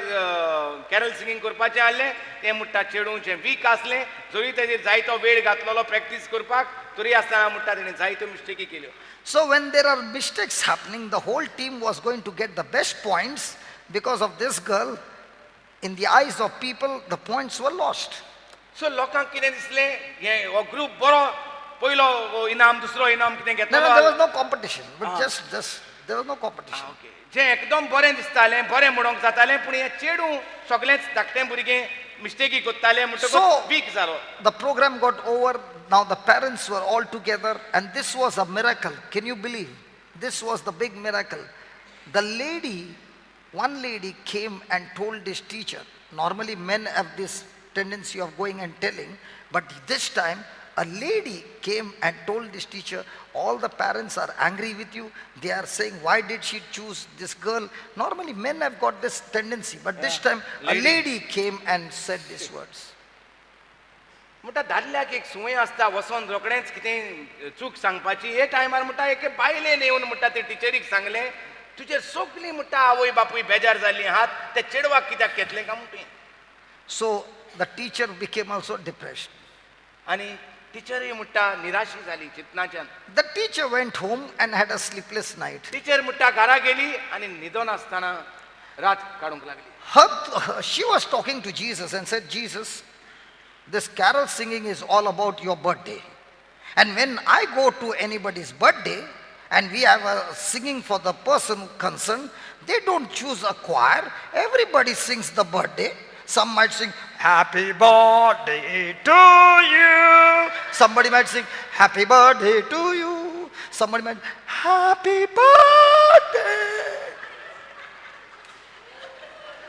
कॅरल सिंगींग करपाचें आसलें तें म्हणटा चेडूं जें वीक आसलें, जरी तेजेर जायतो वेळ घातलेलो प्रॅक्टीस करपाक तरी आसतना म्हणटा तेणें जायत्यो मिस्टेकी केल्यो. So when there are mistakes happening, the whole team was going to get the best points. Because of this girl, in the eyes of people, the points were lost. So लोकांक कितें दिसलें, हें हो ग्रूप बरो पयलो इनाम दुसरो इनाम कितें No, घेतलो. no, there was no competition. But just, there was no competition. Okay, जें एकदम बरें दिसतालें बरें म्हणोंक जातालें, पूण हें चेडूं सगळेंच धाकटें भुरगें मिस्टेकी करतालें म्हणटकूच वीक जालो. The program got over. Now the parents were all together, and this was a miracle. Can you believe? This was the big miracle. The lady One lady came and told this teacher. Normally, men have this tendency of going and telling, but this time, a lady came and told this teacher, all the parents are angry with you. They are saying, why did she choose this girl? Normally, men have got this tendency, but this time, a Lady. Lady came and said these words. म्हणटा दादल्याक एक संवय आसता वचोन रोखडेंच कितें चूक सांगपाची. हे टायमार म्हणटा एके बायलेन येवन म्हणटा ते टिचरीक सांगलें, तुजेर सगलीं म्हणटा आवय बापूय बेजार जाल्लीं आहात, त्या चेडवाक कित्याक घेतलें काय म्हणटा तुवें. So the teacher became also depressed. आनी टिचरूय म्हणटा निराशी जाली चिंतनाच्यान. The teacher went home and had a sleepless night. Teacher म्हणटा घरा गेली आनी न्हिदोन आसतना रात काडूंक लागली. She was talking to Jesus and said, Jesus, this carol singing is all about your birthday. And when I go to anybody's birthday and we have a singing for the person concerned, they don't choose a choir. Everybody sings the birthday. Some might sing, Happy birthday to you. Somebody might sing, Happy birthday to you. Somebody might, Happy birthday.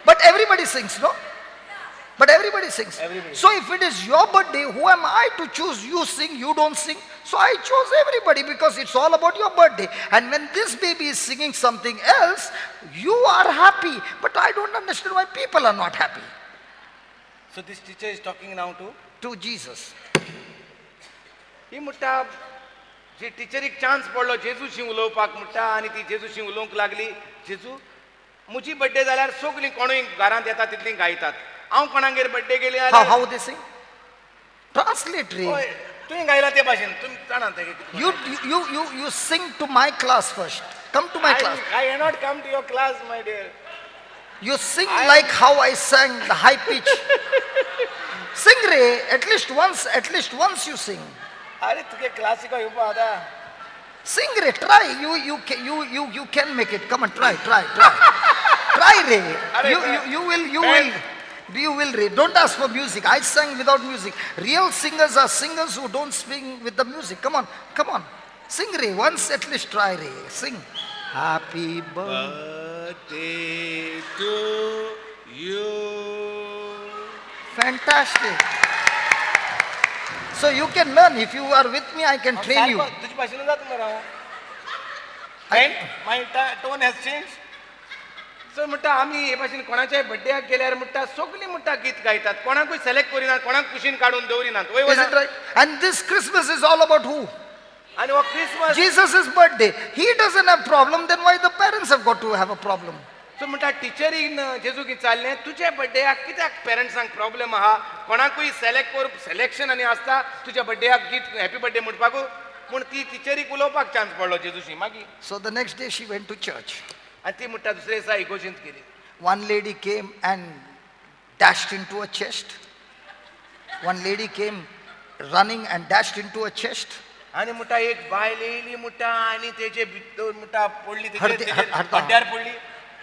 But everybody sings, no? But everybody sings. Everybody. So if it is your birthday, who am I to choose? You sing, you don't sing. So I chose everybody because it's all about your birthday. And when this baby is singing something else, you are happy. But I don't understand why people are not happy. So this teacher is talking now to To Jesus. ही म्हणटा जी टिचरीक chance पडलो जेजूशी उलोवपाक म्हणटा आनी ती जेजूशी उलोवंक लागली, जेजू म्हजी बड्डे जाल्यार सगलीं कोणूय घरांत येता तितलीं गायतात, हांव कोणागेर बड्डे गेली How, जाल्यार how they sing? Translate, Ray. हय, तुवें गायला ते भाशेन तुमी जाणा ते कितें. You sing to my class first. Come to my class. I cannot come to your class, my dear. You sing like how I sang the high pitch. Sing, Ray, at least once you sing. अरे तुगे classic येवपा आतां. Sing, Ray, try. You can make it. Come on, try, try, try. Try, Ray. Arey, You, try. you Man. will. You will, Ray. Don't ask for music. I sang without music. Real singers are singers who don't sing with the music. Come on, come on. Sing, Ray. Once at least try, Ray. Sing. Happy birthday. Birthday to you. Fantastic. So you can learn. If you are with me, I can train you. तुझी भाशेन जाता मरे हांव. And my tone has changed. So म्हणटा आमी हे भाशेन कोणाच्याय बड्डेयाक गेल्यार म्हणटा सगलीं म्हणटा गीत गायतात, कोणाकूय सिलेक्ट करिनात, कोणाक कुशीन काडून दवरिनात. वय Is it right? And this Christmas is all about who? आनी हो Christmas Jesus' birthday. He doesn't have problem, then why the parents have got to have a problem? So म्हणटा टिचरीन जेजूक विचारलें, तुज्या बड्डेयाक कित्याक पेरंट्सांक प्रॉब्लेम आहा, कोणाकूय सिलेक्ट कर, सिलेक्शन आनी आसता तुज्या बड्डेयाक गीत हॅपी बड्डे म्हणपाक म्हूण ती टिचरीक उलोवपाक चान्स पडलो जेजूशी मागीर. So the next day she went to church. आनी ती म्हणटा दुसरे दिसा इगोजींत गेली. One lady came and dashed into a chest. One lady came running and dashed into a chest. आनी म्हणटा एक बायल येयली म्हणटा आनी तेजे भितर म्हणटा पडली हरदे- तेजे हरदा. हड्ड्यार पडली.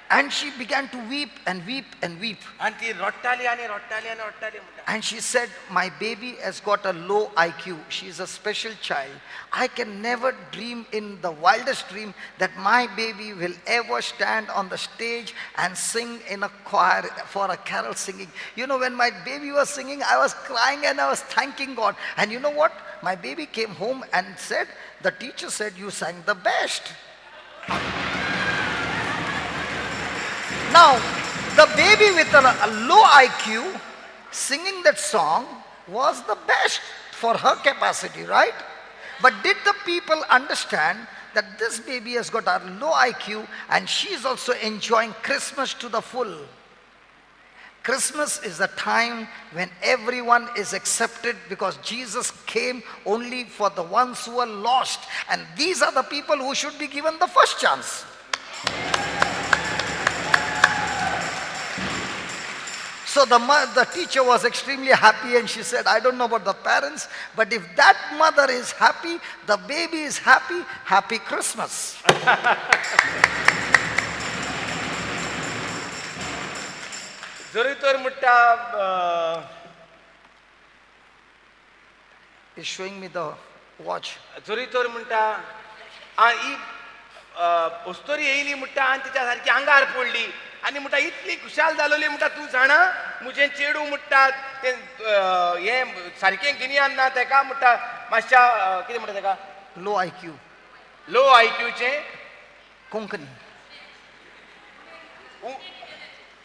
And she began to weep and weep and weep. आनी ती रडटाली आनी रडटाली आनी रडटाली म्हणटा. And she said, my baby has got a low IQ. She is a special child. I can never dream in the wildest dream that my baby will ever stand on the stage and sing in a choir for a carol singing. When my baby was singing, I was crying and I was thanking God. And you know what? My baby came home and said, the teacher said, you sang the best. Now, the baby with a low IQ singing that song was the best for her capacity, right? But did the people understand that this baby has got a low IQ and she is also enjoying Christmas to the full? Christmas is the time when everyone is accepted because Jesus came only for the ones who are lost. And these are the people who should be given the first chance. So the teacher was extremely happy and she said, I don't know about the parents, but if that mother is happy, the baby is happy, happy Christmas. जरी तर म्हणटा Is showing me the watch. जरी तर म्हणटा ही अस्तोरी येयली म्हणटा आनी तिच्या सारकी आंगार पडली आनी म्हणटा इतली खुशाल जालोली म्हणटा तूं जाणा म्हजें चेडूं म्हणटा तें हें सारकें गिन्यान ना तेका म्हणटा मातशा कितें म्हणटा तेका Low IQ. लो आयक्यूचें Konkani.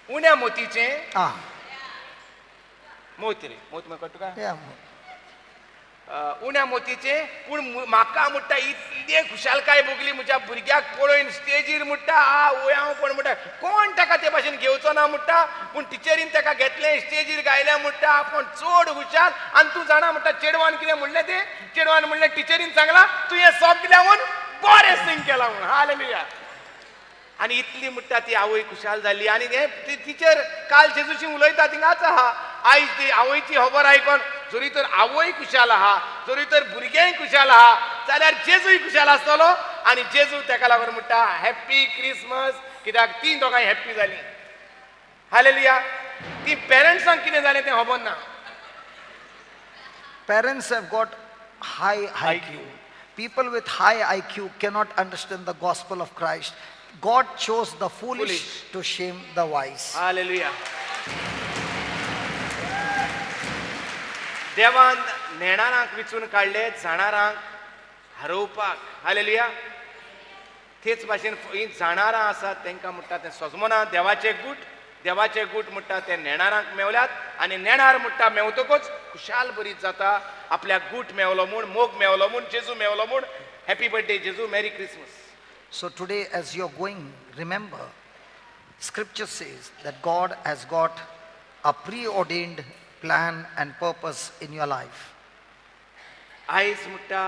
उण्या मोतीचें Ah, मोत रे मोत म्हण कळटा तुका yeah. उण्या मोतीचे पूण म्हाका म्हणटा इतली खुशालकाय भोगली म्हज्या भुरग्याक पळोवन स्टेजीर म्हणटा आ वय हांव पण म्हणटा कोण ताका ते भाशेन घेवचो ना म्हणटा पूण टिचरीन ताका घेतलें स्टेजीर गायलें म्हणटा आपूण चड हुशार आनी तूं जाणा म्हणटा चेडवान कितें म्हणलें तें चेडवान म्हणलें टिचरीन सांगलां तुवें सगल्याहून बरें सिंग केलां म्हणून. हालेलुया. आनी इतली म्हणटा ती आवय खुशाल जाली आनी हें ती टिचर काल जेजूशी उलयता थिंगाच आहा. आयज ती आवयची खबर आयकोन जरी तर आवय खुशाल आहा जरी तर भुरगेंय खुशाल आहा जाल्यार जेजूय खुशाल आसतलो आनी जेजू तेका लागून म्हणटा हॅप्पी क्रिसमस कित्याक ती दोगांय हॅप्पी जालीं. हालेलुया. ती पेरंट्सांक कितें जालें तें खबर ना. Parents have got high IQ. IQ. People with high IQ cannot understand the gospel of Christ. God chose the foolish, Foolish. To shame the wise. Hallelujah. देवान नेणारांक विचून काडले जाणारांक हरोवपाक. हालेलुया. तेच भाशेन ही जाणारां आसात तांकां म्हणटा तें सजमना देवाचे गूट देवाचे गूट म्हणटा ते नेणारांक मेवल्यात आनी नेणार म्हणटा मेवतकच खुशाल बरीच जाता आपल्याक गूट मेवलो म्हूण मोग मेवलो म्हूण जेजू मेवलो म्हूण. हॅपी बर्थडे जेजू, merry Christmas. So today, as you're going, remember, Scripture says that God has got a preordained plan and purpose in your life. आयज म्हणटा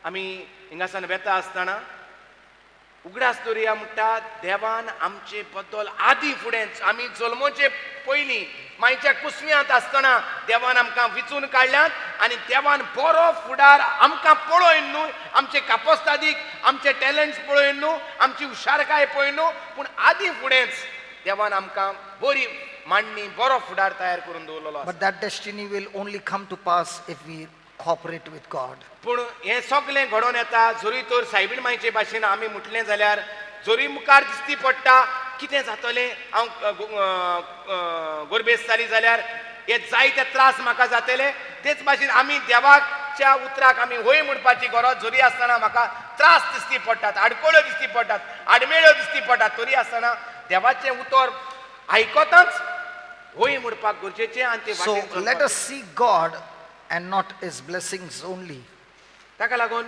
आमी हिंगासान वेता आसतना उगडास दवरुया म्हणटा देवान आमचे बद्दल आदी फुडें आमी जल्मोचे पयलीं मायच्या कुसव्यांत आसतना देवान आमकां विचून काडल्यात आनी देवान बरो फुडार आमकां पळोवन न्हू आमचे कापस्तादीक आमचे टॅलंट्स पळोवन न्हू आमची हुशारकाय पळोवन न्हू पूण आदी फुडेंच देवान आमकां बरी मांडणी बरो फुडार तयार करून दवरलेलो आसा. But that destiny will only come to pass if we cooperate with God. पूण हें सगळें घडोवन येता जरी तर सायबीण मायचे भाशेन आमी म्हटलें जाल्यार जरी मुखार दिसती पडटा कितें जातलें हांव गोरबेज जाली जाल्यार हे जायते त्रास म्हाका जातले तेच भाशेन आमी देवाच्या उतराक आमी हय म्हणपाची गरज जरी आसतना म्हाका त्रास दिसती पडटात आडखळ्यो दिसती पडटात आडमेळ्यो दिसती पडटात तरी आसतना देवाचें उतर आयकताच हय म्हणपाक गरजेचें आनी ते So वाटेन let चलपाक. Us seek God and not His blessings only. ताका लागून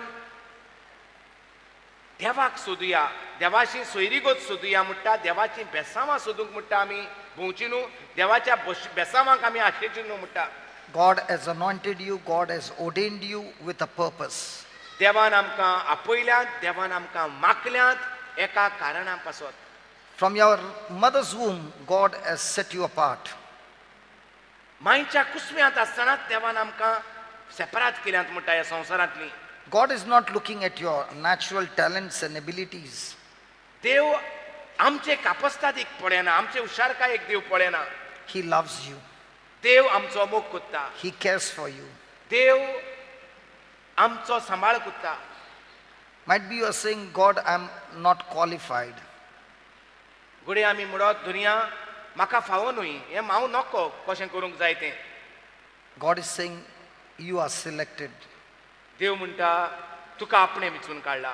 देवाक सोदुया देवाची सोयरीगत सोदुया म्हणटा देवाची बेसांवां सोदूंक म्हणटा आमी भोंवची न्हू देवाच्या बेसांवांक आमी आशेची न्हू म्हणटा. God has anointed you, God has ordained you with a purpose. देवान आमकां आपयल्यात देवान आमकां माकल्यात एका कारणा पासत. From your mother's womb, God has set you apart. मांयच्या कुसव्यांत आसतनाच देवान आमकां सेपरात केल्यात म्हणटा ह्या संवसारांतली. God is not looking at your natural talents and abilities. देव आमचे कापस्तादीक पळयना आमचे हुशारकायेक देव पळयना. He loves you, देव आमचो मोग कोत्ता. He cares for you. देव आमचो सांबाळ कोत्ता. Might be you are saying, "God, I'm not qualified." घडये आमी म्हणत दुनिया म्हाका फावो न्हय हें हांव नको कशें करूंक जाय तें. God is saying, "You are selected." देव म्हणटा तुका आपणें विचून काडला.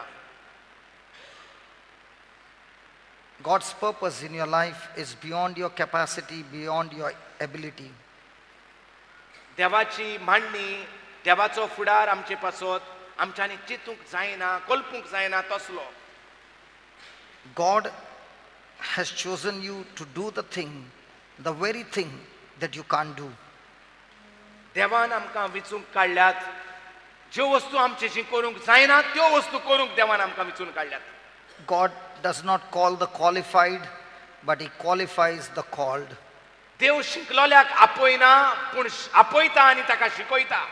God's purpose in your life is beyond your capacity, beyond your ability. देवाची मांडणी देवाचो फुडार आमचे पासत आमच्यांनी चिंतूंक जायना कल्पूंक जायना तसलो. God has chosen you to do the thing, the very thing that you can't do. देवान आमकां विचूंक काडल्यात ज्यो वस्तू आमच्याशी करूंक जायना त्यो वस्तू करूंक देवान आमकां विचून काडल्यात. God does not call the qualified, but He qualifies the called. देव शिकलोल्याक आपयना पूण आपयता आनी ताका शिकयता.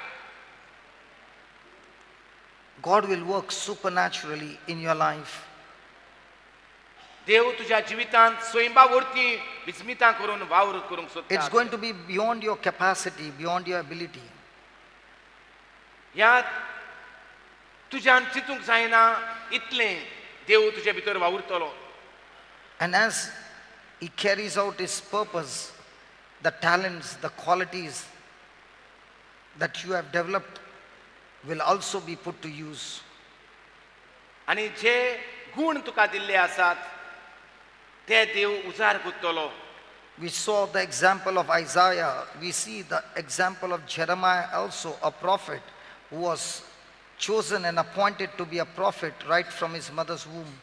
God will work supernaturally in your life. देव तुज्या जिवितांत स्वयंबा वरती विस्मितां करून वावर करूंक सोदता. It's going to be beyond your capacity, beyond your ability. ह्या तुज्यान चिंतूंक जायना इतलें देव तुजे भितर वावुरतलो. And as He carries out His purpose, the talents, the qualities that you have developed will also be put to use. आनी जे गूण तुका दिल्ले आसात ते देव उजार करतलो. We saw the example of Isaiah. We see the example of Jeremiah also, a prophet who was chosen and appointed to be a prophet right from his mother's womb.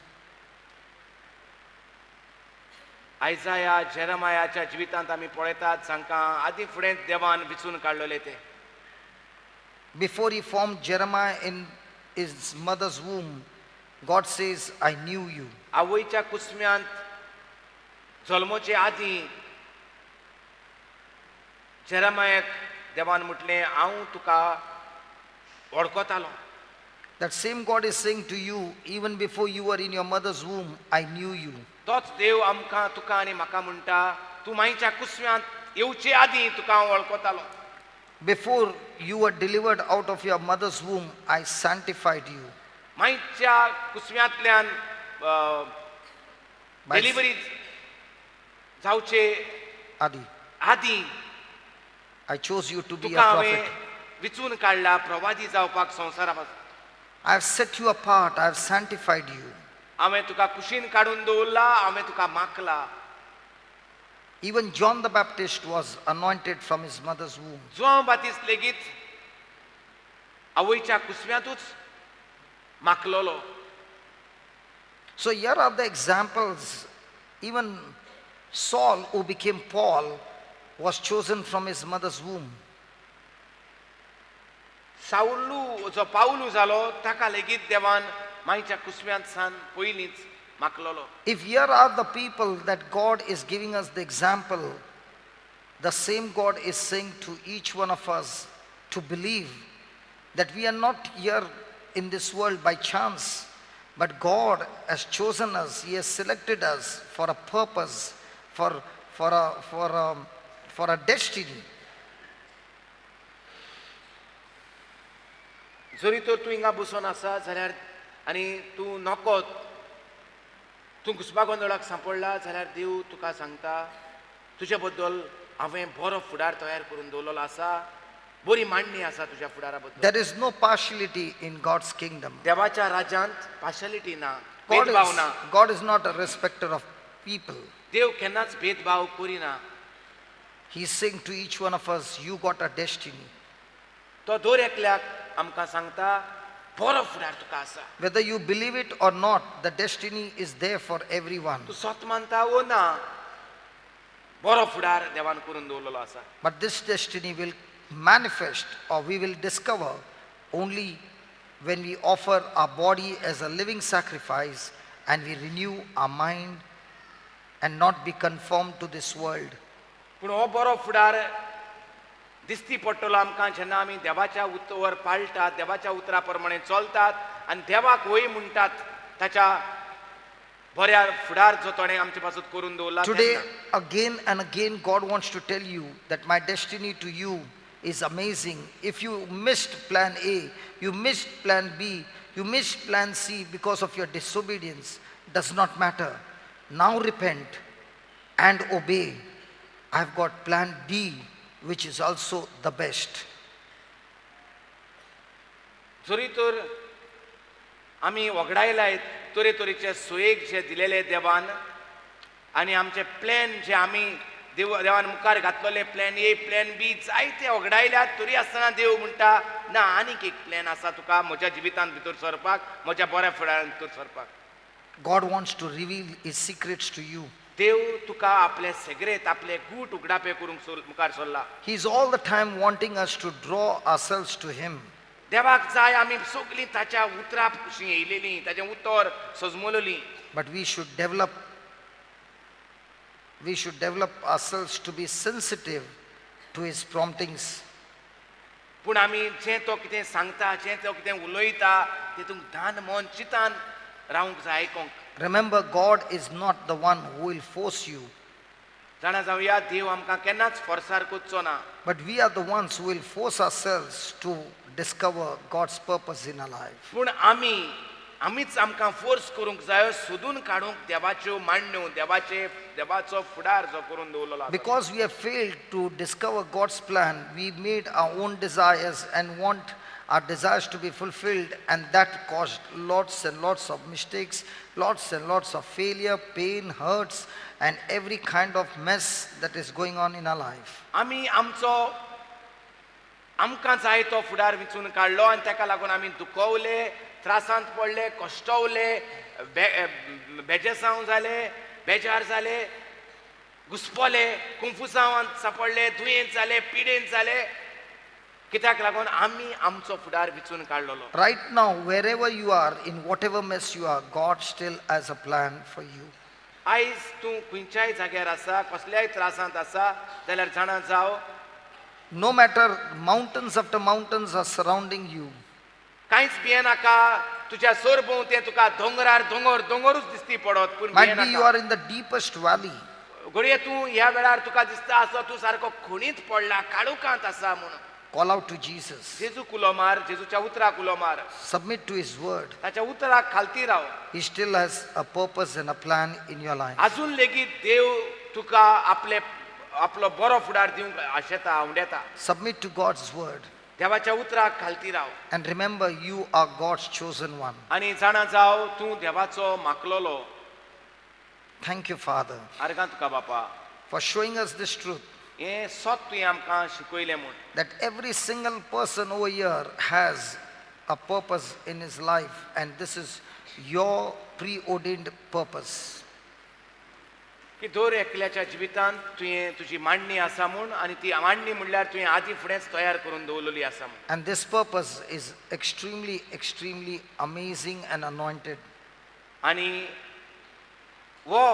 आयजाया जेरमायाच्या जिवितांत आमी पळयतात जांकां आदी फुडें देवान विचून काडलेले ते. Before he formed Jeremiah in his mother's womb, God says, "I knew you." आवयच्या कुसम्यांत जल्मोचे आदीं जेरमायाक देवान म्हटलें हांव तुका वळखतालो. That same God is saying to you, even before you were in your mother's womb, I knew you. तोच देव आमकां तुका आनी म्हाका म्हणटा तूं मायच्या कुसव्यांत येवचे आदीं तुका हांव वळखतालो. Before you were delivered out of your mother's womb, I sanctified you. मायच्या कुसव्यांतल्यान By delivery जावचे Adi, आदीं I chose you to be a तुका हांवें prophet. विचून काडला प्रवादी जावपाक संवसारा पासून. I have set you apart, I have sanctified you. हांवें तुका कुशीन काडून दवरला, हांवें तुका Makhla. Even John the Baptist was anointed from his mother's womb. Joao बातीस लेगीत आवयच्या कुसव्यांतूच माखलोलो. So here are the examples. Even Saul, who became Paul, was chosen from his mother's womb. सावलू जो पावलू जालो ताका लेगीत देवान मायच्या कुसव्यांत सान पयलींच माखलोलो. If here are the people that God is giving us the example, the same God is saying to each one of us to believe that we are not here in this world by chance, but God has chosen us, He has selected us for a purpose, for a destiny. जरी तर तूं हिंगा बसून आसा जाल्यार आनी तूं नकोत तूं घुसपा गोंदळाक सांपडला जाल्यार देव तुका सांगता तुजे बद्दल हांवें बरो फुडार तयार करून दवरलेलो आसा, बरी मांडणी आसा तुज्या फुडारा बद्दल. There is no partiality in God's kingdom. देवाच्या राज्यांत पार्शालिटी ना, God भेदभाव is, ना. God is not a respecter of people. देव केन्नाच भेदभाव करिना. He is saying to each one of us, "You got a destiny." तो दर एकल्याक आमकां सांगता बरो फुडार तुका आसा. Whether you believe it or not, the destiny is there for everyone. तूं सत मानता वो ना, बरो फुडार देवान करून दवरलेलो आसा. But this destiny will manifest, or we will discover, only when we offer our body as a living sacrifice and we renew our mind and not be conformed to this world. पूण हो बरो फुडार दिसती पडटलो आमकां जेन्ना आमी देवाच्या उतर पाळटात, देवाच्या उतरा प्रमाणे चलतात आनी देवाक वय म्हणटात ताच्या बऱ्या फुडार जो तोणें आमचे पासून करून दवरला Today, तेन्ना. Again and again, God wants to tell you that my destiny to you is amazing. If you missed plan A, you missed plan B, you missed plan C because of your disobedience, does not matter. Now repent and obey. I've got plan D, which is also the best. जरी तर आमी वगडायलाय तरेतरेचे सोयेक जे दिलेले देवान आनी आमचे plan जे आमी देव देवान मुखार घातलेले प्लॅन ए प्लॅन बी जायते वगडायल्यात तरी आसतना देव म्हणटा ना आनीक एक प्लॅन आसा तुका म्हज्या जिवितांत भितर सरपाक, म्हज्या बऱ्या फुडारांत भितर सरपाक. God wants to reveal His secrets to you. देव तुका आपले सेग्रेत आपले गूट उगडापे करूंक मुखार सरला. He's all the time wanting us to draw ourselves to Him. देवाक जाय आमी सगळीं ताच्या उतरा कशीं येयलेलीं ताचें उतर सजमलोलीं. But we should develop ourselves to be sensitive to His promptings. पूण आमी जें तो कितें सांगता, जें तो कितें उलयता तितूंत दान मन चितान रावंक जाय आयकोंक. Remember, God is not the one who will force you, जाणा जावया देव आमकां केन्नाच फोर्सार करचो ना. But we are the ones who will force ourselves to discover God's purpose in our life. पूण आमी आमीच आमकां फोर्स करूंक जायो सोदून काडूंक देवाच्यो मांडण्यो देवाचे देवाचो फुडार जो करून दवरलेलो आसा. Because we have failed to discover God's plan, we made our own desires and want our desires to be fulfilled, and that caused lots and lots of mistakes, lots and lots of failure, pain, hurts, and every kind of mess that is going on in our life. आमी आमचो आमकां जाय तो फुडार विचून काडलो आनी ताका लागून आमी दुखवले त्रासांत पडले कश्टवले बेजेसांव जाले बेजार जाले घुसपले कुंफुसांवांत सापडले दुयेंत जाले पिडेंत जाले कित्याक लागून आमी आमचो फुडार विचून काडलेलो. Right now, wherever you are, in whatever mess you are, God still has a plan for you. आयज तूं खंयच्याय जाग्यार आसा कसल्याय त्रासांत आसा जाल्यार जाणा जाव. No matter mountains after mountains are surrounding you, कांयच भियेनाका तुज्या सरभोंवते तुका दोंगरार दोंगर दोंगरूच दिसती पडत पूण might be you भियेनाका. Are in the deepest valley. घडये तूं ह्या वेळार तुका दिसता आसलो तूं सारको खणींत पडला काळोखांत आसा म्हणून. Call out to Jesus. जेजू उलो मार जेजूच्या उतराक उलो मार. Submit to His word. ताच्या उतराक खालती राव. He still has a purpose and a plan in your life. अजून लेगीत देव तुका आपले आपलो बरो फुडार दिवंक आशेता आवडेता. Submit to God's word. देवाच्या उतराक खालती राव. And remember, you are God's chosen one. आनी जाणा जाव तूं देवाचो माकलोलो. Thank you, Father, आर्गां तुका बापा for showing us this truth हें सत तुवें आमकां शिकयलें म्हूण. That every single person over here has a purpose in his life, and this is your preordained purpose. की दर एकल्याच्या जिवितांत तुवें तुजी मांडणी आसा म्हूण आनी ती मांडणी म्हणल्यार तुवें आदी फुडेंच तयार करून दवरलेली आसा म्हूण. And this purpose is extremely, extremely amazing and anointed. आनी हो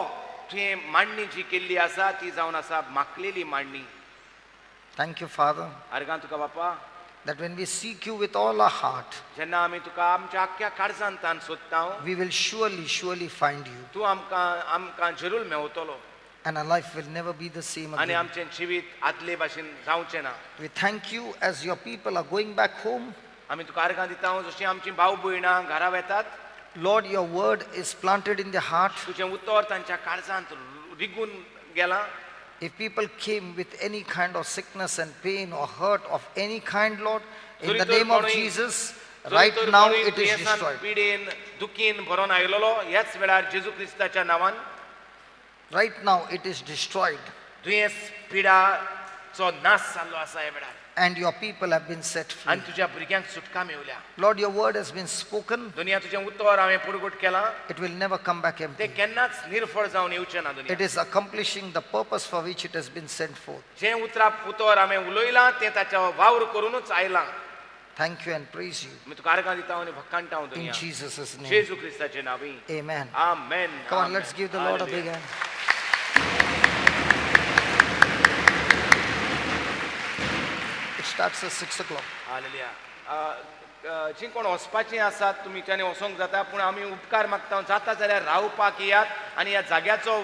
तुवें मांडणी जी केल्ली आसा ती जावन आसा माकलेली मांडणी. Thank you, Father, आर्गां तुका बापा that when we seek you with all our heart, जेन्ना आमी तुका आमच्या आख्ख्या काळजान तान सोदता we will surely, surely find you, तूं आमकां आमकां जरूर मेवतलो and our life will never be the same आनी again. आमचें जिवीत आदले भाशेन जावचें ना. We thank you as your people are going back home. आमी तुका आर्गां दिता जशीं आमचीं भाव भयणां घरा वेतात. Lord, your word is planted in their heart. तुजें उतर तांच्या काळजांत रिगून गेलां. If people came with any kind of sickness and pain or hurt of any kind, Lord, in जरी the तर name of कोणूय- Jesus, जरी right तर now कोणूय it is दुयेंसान, destroyed. पिडेन दुखीन भरोन आयलेलो ह्याच वेळार जेजू क्रिस्ताच्या नांवान Right now it is destroyed, दुयेंस पिडाचो नाश जाल्लो आसा ह्या वेळार and your people have been set free. आनी तुज्या भुरग्यांक सुटका मेवल्या. Lord, your word has been spoken, दुनिया तुजें उतर हांवें पुरगूट केलां it will never come back तें empty. केन्नाच निर्फळ जावन येवचें ना दुनिया. It is accomplishing the purpose for which it has been sent forth. जें उतरा उतर हांवें उलयलां तें ताच्या वावर करुनूच आयलां. Thank you and praise you आमी तुका आर्गां दिता आनी भक्काणटा हांव in दुनिया Jesus' name. जेजू क्रिस्ताचे नांवी. Amen. Amen. Come on, let's give the Lord a big hand. It starts at 6 o'clock. Hallelujah. अ, अ, जीं कोण वचपाचीं आसात तुमच्यानी वचोंक जाता पूण आमी उपकार मागता जाता जाल्यार रावपाक येयात आनी ह्या जाग्याचो